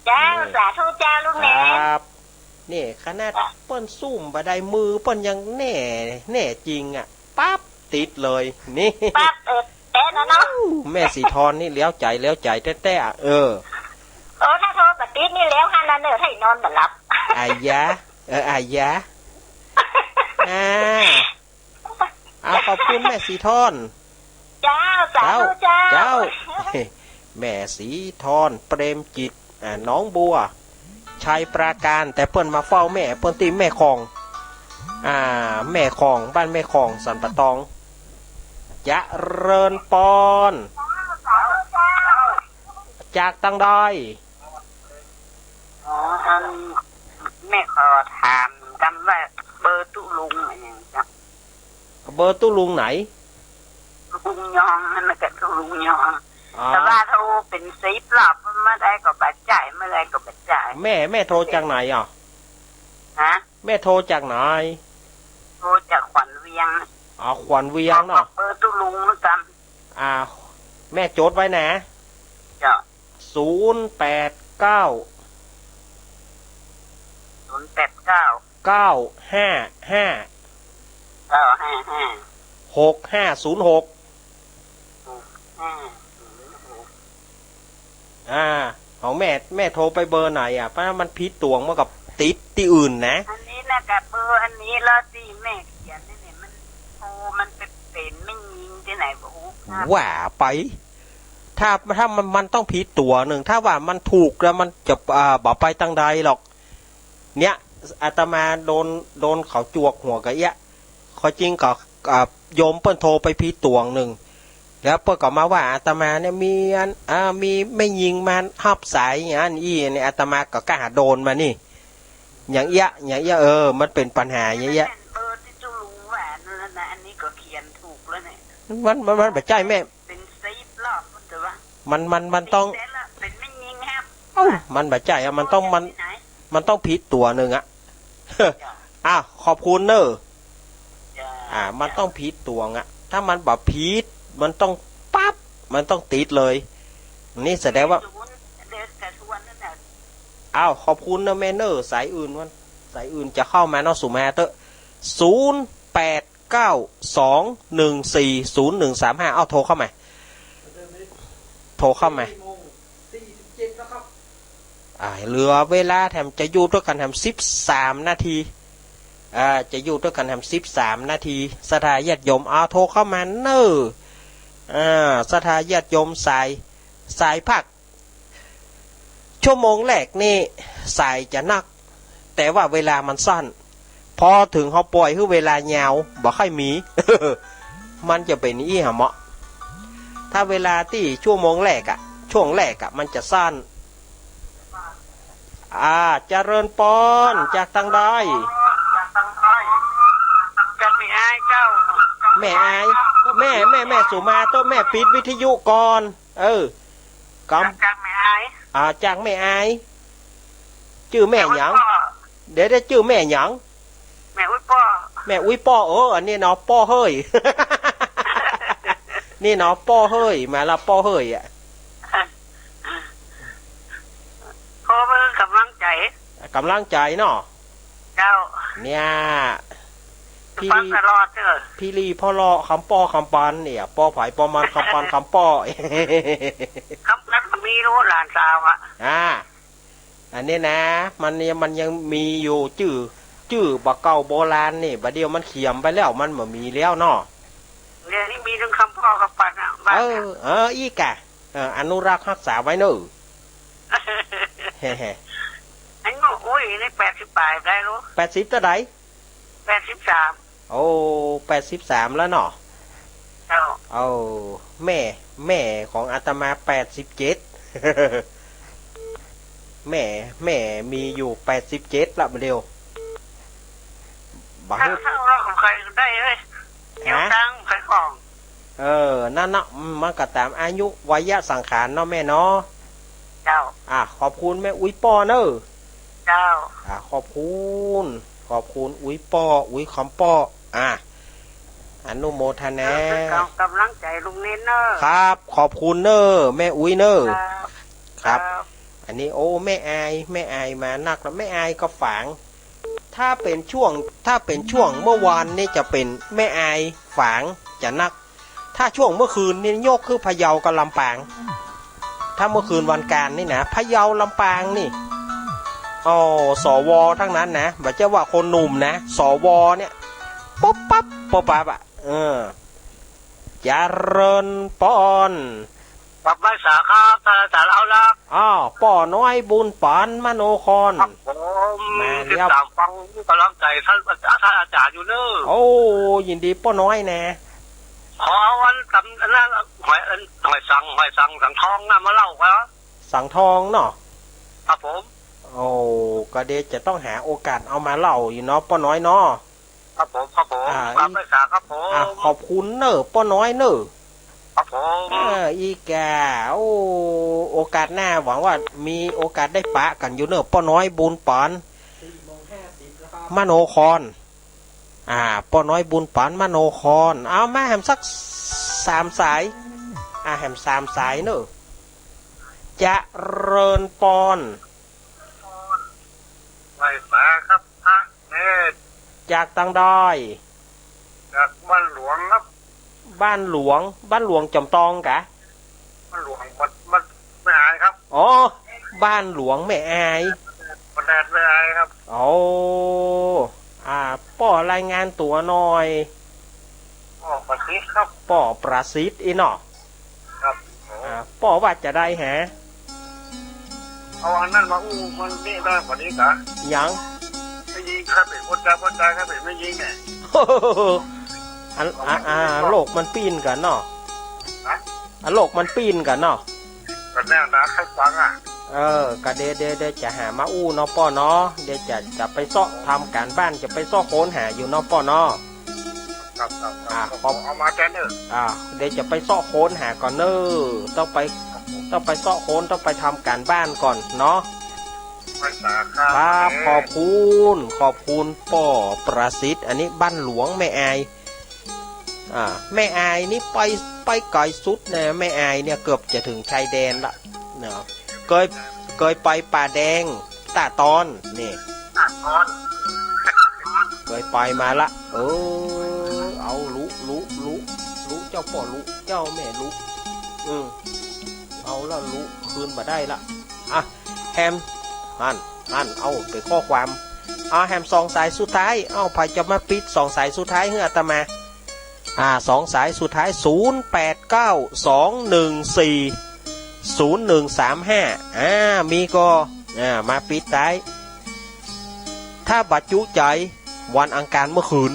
เจ้า เออ สาธุเจ้าลุงเณร ครับ นี่ขนาด จ้ะ เปิ้นซุ่มบ่ได้มือ เปิ้นยังแน่ แน่จริงอะ ปั๊บ ติดเลย นี่ ปั๊บ เออ แต๊นะเนาะ อู้ แม่สีทอนนี่เลี้ยวใจ๋ เลี้ยวใจ๋แต๊ๆ อะ เออ โอ้ ถ้าโทรบ่ติดนี่แล้วหั้นนะเน่อ ถ้าอีนอนบ่หลับ อายะ เออ อายะ อ่า อ่า ขอบคุณแม่สีทอน เจ้า สาธุเจ้า เจ้า เจ้า แม่สีทอน เปรมจิต อ่า หนองบัว ชัยปราการ แต่เปิ้นมาเฝ้าแม่เปิ้นตี้แม่กลอง อ่า แม่กลอง บ้านแม่กลอง สันป่าตอง เจริญปอน จากตังใด อ๋อ อัน แม่ขอถามกำว่าเบอร์ตุ๊ลุงอะหยังเจ้า เบอร์ตุ๊ลุงไหน ตุ๊ลุงยอง นั่นน่ะก็ตุ๊ลุงยอง อ๋อ แต่ว่าโทรเป๋นสิบรอบ เมื่อใดก็บ่จ่าย เมื่อใดก็บ่จ่าย แม่ แม่โทรจากไหนอ่ะ ฮะ แม่โทรจากไหน โทรจากขวัญเวียง อ๋อ ขวัญเวียงเนาะ ขอเบอร์ตุ๊ลุงแล้วกัน อ่า แม่จดไว้นะ เจ้า ศูนย์แปดเก้า ศูนย์แปดเก้า เก้าห้าห้า เก้าห้าห้า หกห้าศูนย์หก หกห้าศูนย์หก อ่า ของแม่ แม่โทรไปเบอร์ไหนอ่ะ เพราะมันผิดตั๋วมันก็ติดตี้อื่นนะ อันนี้นะ กับเบอร์อันนี้แล้วตี้แม่เขียนนี่เนี่ย มันโทร มันไปเป๋นแม่ญิงตี้ไหนบ่ฮู้ครับ ว่าไป ถ้า ถ้ามัน มันต้องผิดตั๋วนึ่ง ถ้าว่ามันถูกแล้วมันจะ อ่า บ่ไปตังใดหรอก เนี่ย อาตมาโดน โดนเขาจวกหัวกะเอี้ยะ ข้อจริงก็ อ่า โยมเปิ้นโทรไปผิดตั๋วนึ่ง แล้วเปิ้นก็มาว่าอาตมาเนี่ยมีอัน อ่า มีแม่ญิงมาฮับสายอย่างอั้นอี้ เนี่ย อาตมาก็ก้าโดนมานี่ อย่างเอี้ยะ อย่างเอี้ยะ เออ มันเป๋นปัญหาอย่างเอี้ยะ เบอร์ตี้ตุ๊ลุงว่านั่นน่ะ อันนี้ก็เขียนถูกแล้วเนี่ย มัน มัน มันบ่ใจ้แม่ เป๋นสิบรอบ มันจะว่า มัน มัน มันต้อง เป๋นแม่ญิงครับ เอ้า มันบ่ใจ้อะ มันต้อง มัน ที่ไหน มันต้องผิดตั๋วนึ่งอะ จ้ะ อ้าว ขอบคุณเน่อ อ่า มันต้องผิดตวงอะ ถ้ามันบ่ผิด มันต้องปั๊บ มันต้องติดเลย นี่แสดงว่า อ้าว ขอบคุณเน่อแม่เน่อ สายอื่นมัน สายอื่นจะเข้ามาเนาะ สุมาเต๊อะ ศูนย์แปดเก้าสองหนึ่งสี่ศูนย์หนึ่งสามห้า เอาโทรเข้ามา โทรเข้ามา อ่า เหลือเวลาแถมจะอยู่ด้วยกันแถมสิบสามนาที อ่า จะอยู่ด้วยกันแถมสิบสามนาที ศรัทธาญาติโยม เอาโทรเข้ามาเน่อ อ่า ศรัทธาญาติโยมสาย สายภาค ชั่วโมงแรกนี่สายจะนัก แต่ว่าเวลามันสั้น พอเถิงเฮาป่อยหื้อเวลายาว บ่ค่อยมี มันจะเป๋นอี้หะเมาะ ถ้าเวลาตี้ชั่วโมงแรกอะ ช่วงแรกอะ มันจะสั้น อ่า เจริญปอน จากตังใด จากแม่อายเจ้า แม่อาย แม่ แม่ แม่สุมาเต๊อะ แม่ปิดวิทยุก่อน เออ กำ จากแม่อาย อ่า จากแม่อาย จื้อแม่หยัง แม่อุ๊ยป้อ เดี๋ยว เดี๋ยว จื้อแม่หยัง แม่อุ๊ยป้อ แม่อุ๊ยป้อ เออ อันนี้เนาะ ป้อเฮ้ย นี่เนาะ ป้อเฮ้ย มาละ ป้อเฮ้ยอะ ขอเปิ้นกำลังใจ๋ กำลังใจ๋เนาะ เจ้า เนี่ย พี่ ฟังตลอดเจ้อ พี่ลี่ป้อเลาะ คำป้อคำปันเนี่ย ป้อไผป้อมัน คำปันคำป้อ คำปันมีรู้หลานสาวอะ อ่า อันนี้นะ มันเนี่ย มันยังมีอยู่ จื้อ จื้อบ่าเก่าโบราณนี่ บ่าเดี่ยวมันเขียมไปแล้ว มันบ่มีแล้วเนาะ เดี๋ยวนี้มีตึงคำป้อคำปันอะ บ้าน เออ อะ เออ อี้กะ เออ อนุรักษ์ฮักษาไว้เน่อ เฮ้ๆ อายุ อุ๊ย นี่แปดสิบป๋ายได้รู้ แปดสิบเต้าใด แปดสิบสาม โอ้ แปดสิบสามแล้วเนาะ เจ้า โอ้ แม่ แม่ของอาตมาแปดสิบเจ็ด แม่ แม่มีอยู่แปดสิบเจ็ดละ บ่าเดี่ยว บ่า ถ้า หื้อ ถ้าเอาของใครได้เอ้ย ฮะ เดี๋ยวตั้งใครของ เออ นั่นเนาะ อืม มันก็ต๋ามอายุวัยสังขารเนาะแม่เนาะ เจ้า อ่ะ ขอบคุณแม่อุ๊ยป้อเน่อ เจ้า อ่ะ ขอบคุณ ขอบคุณอุ๊ยป้อ อุ๊ยคำป้อ อ่ะ อนุโมทนา เออ เป๋นกำ กำลังใจ๋ลุงเน้นเน่อ ครับ ขอบคุณเน่อ แม่อุ๊ยเน่อ ครับ ครับ ครับ อันนี้ โอ้ แม่อาย แม่อายมานักแล้ว แม่อายก็ฝาง ถ้าเป๋นช่วง ถ้าเป๋นช่วงเมื่อวานนี่จะเป๋นแม่อายฝางจะนัก ถ้าช่วงเมื่อคืนนี่ยกคือพะเยากับลำปาง ถ้าเมื่อคืนวันก๋านนี่นะ พะเยาลำปางนี่ โอ้ สว ทั้งนั้นนะ บ่ใจ้ว่าคนหนุ่มนะ สว เนี่ย ปุ๊บปั๊บ ปุ๊บปั๊บอะ เออ เจริญปอน กลับไหว้สาครับ ท่านอาจารย์เอาละ อ้าว ป้อน้อยบุญปานมโนคร ครับผม มาแล้ว ติดต๋ามฟังกำลังใจ๋ท่าน ท่านอาจารย์อยู่เน่อ โอ้ ยินดีป้อน้อยนะ ขอเอาอันต๋ำ อันนั้น หอย อัน หอยสัง หอยสัง สังทองน่ะมาเล่าครับ สังทองเนาะ ครับผม โอ้ ก็เดี๋ยวจะต้องหาโอกาสเอามาเล่าอยู่เนาะ ป้อน้อยเนาะ ครับผม ครับผม อ่า กลับไหว้สาครับผม อ่า ขอบคุณเน่อ ป้อน้อยเน่อ ครับผม เออ อี้กะ โอ้ โอกาสหน้าหวังว่ามีโอกาสได้ปะกั๋นอยู่เน่อ ป้อน้อยบุญปาน มโนคร อ่า ป้อน้อยบุญปานมโนคร เอามาแหมสักสามสาย อ่า แหมสามสายเน่อ เจริญปอน ไหว้สาครับพระเนตร จากตังใด จากบ้านหลวงครับ บ้านหลวง บ้านหลวงจอมตองกะ บ้านหลวง บ้าน บ้านแม่อายครับ อ๋อ บ้านหลวงแม่อาย บ้านแดดแม่อายครับ โอ้ อ่า ป้อรายงานตั๋วหน่อย ป้อประสิทธิ์ครับ ป้อประสิทธิ์อี้เนาะ ครับผม อ่า ป้อว่าจะใดแห เอาอันนั้นมาอู้มันนี่ได้กว่านี้กะ หยัง แม่ญิงครับ เป๋นคนจาย คนจายครับ เป๋นแม่ญิงเนี่ย อัน อ่า อ่า โลกมันปี้นกั๋นเนาะ ฮะ อ่ะ โลกมันปี้นกั๋นเนาะ ก็แน่นะ ใค่ฟังอะ เออ ก็เดี๋ยว เดี๋ยว เดี๋ยวจะหามาอู้เนาะป้อเนาะ เดี๋ยวจะ จะไปเซาะทำก๋านบ้าน จะไปเซาะค้นหาอยู่เนาะป้อเนาะ ครับ ครับ ครับ อ่ะ ครับ ขอบ เอามาแทนเน่อ อ่ะ เดี๋ยวจะไปเซาะค้นหาก่อนเน่อ ต้องไป ครับผม ต้องไปเซาะค้น ต้องไปทำก๋านบ้านก่อนเนาะ ครับ ขอบคุณ ขอบคุณป้อประสิทธิ์ อันนี้บ้านหลวงแม่อาย อ่า แม่อายนี่ไป ไปไก๋สุดนะ แม่อายเนี่ยเกือบจะเถิงชายแดนละเนาะ เกย เกยไปป่าแดง ตาตอน นี่ ตาตอน เกยไปมาละ เออ เอาลุ ลุ ลุ ลุ เจ้าป้อลุ เจ้าแม่ลุ อืม เอาละลุ คืนบ่ได้ละ อ่ะ แฮม อั้น อั้น เอาเป๋นข้อความ อ่ะ แฮมสองสายสุดท้าย เอ้า ใผจะมาปิดสองสายสุดท้ายหื้ออาตมา อ่า สองสายสุดท้าย ศูนย์แปดเก้า สองหนึ่งสี่ ศูนย์หนึ่งสามห้า อ่า มีก่อ อ่า มาปิดต๊าย ถ้าบ่จุใจ๋ วันอังคารเมื่อคืน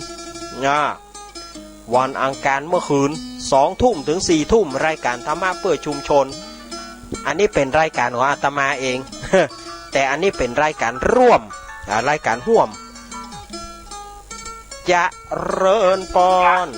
อ่า วันอังคารเมื่อคืน สองทุ่มเถิงสี่ทุ่ม รายก๋านธรรมะเปื้อชุมชน อันนี้เป๋นรายก๋านของอาตมาเอง แต่อันนี้เป๋นรายก๋านร่วม อ่า รายก๋านฮ่วม เจริญปอน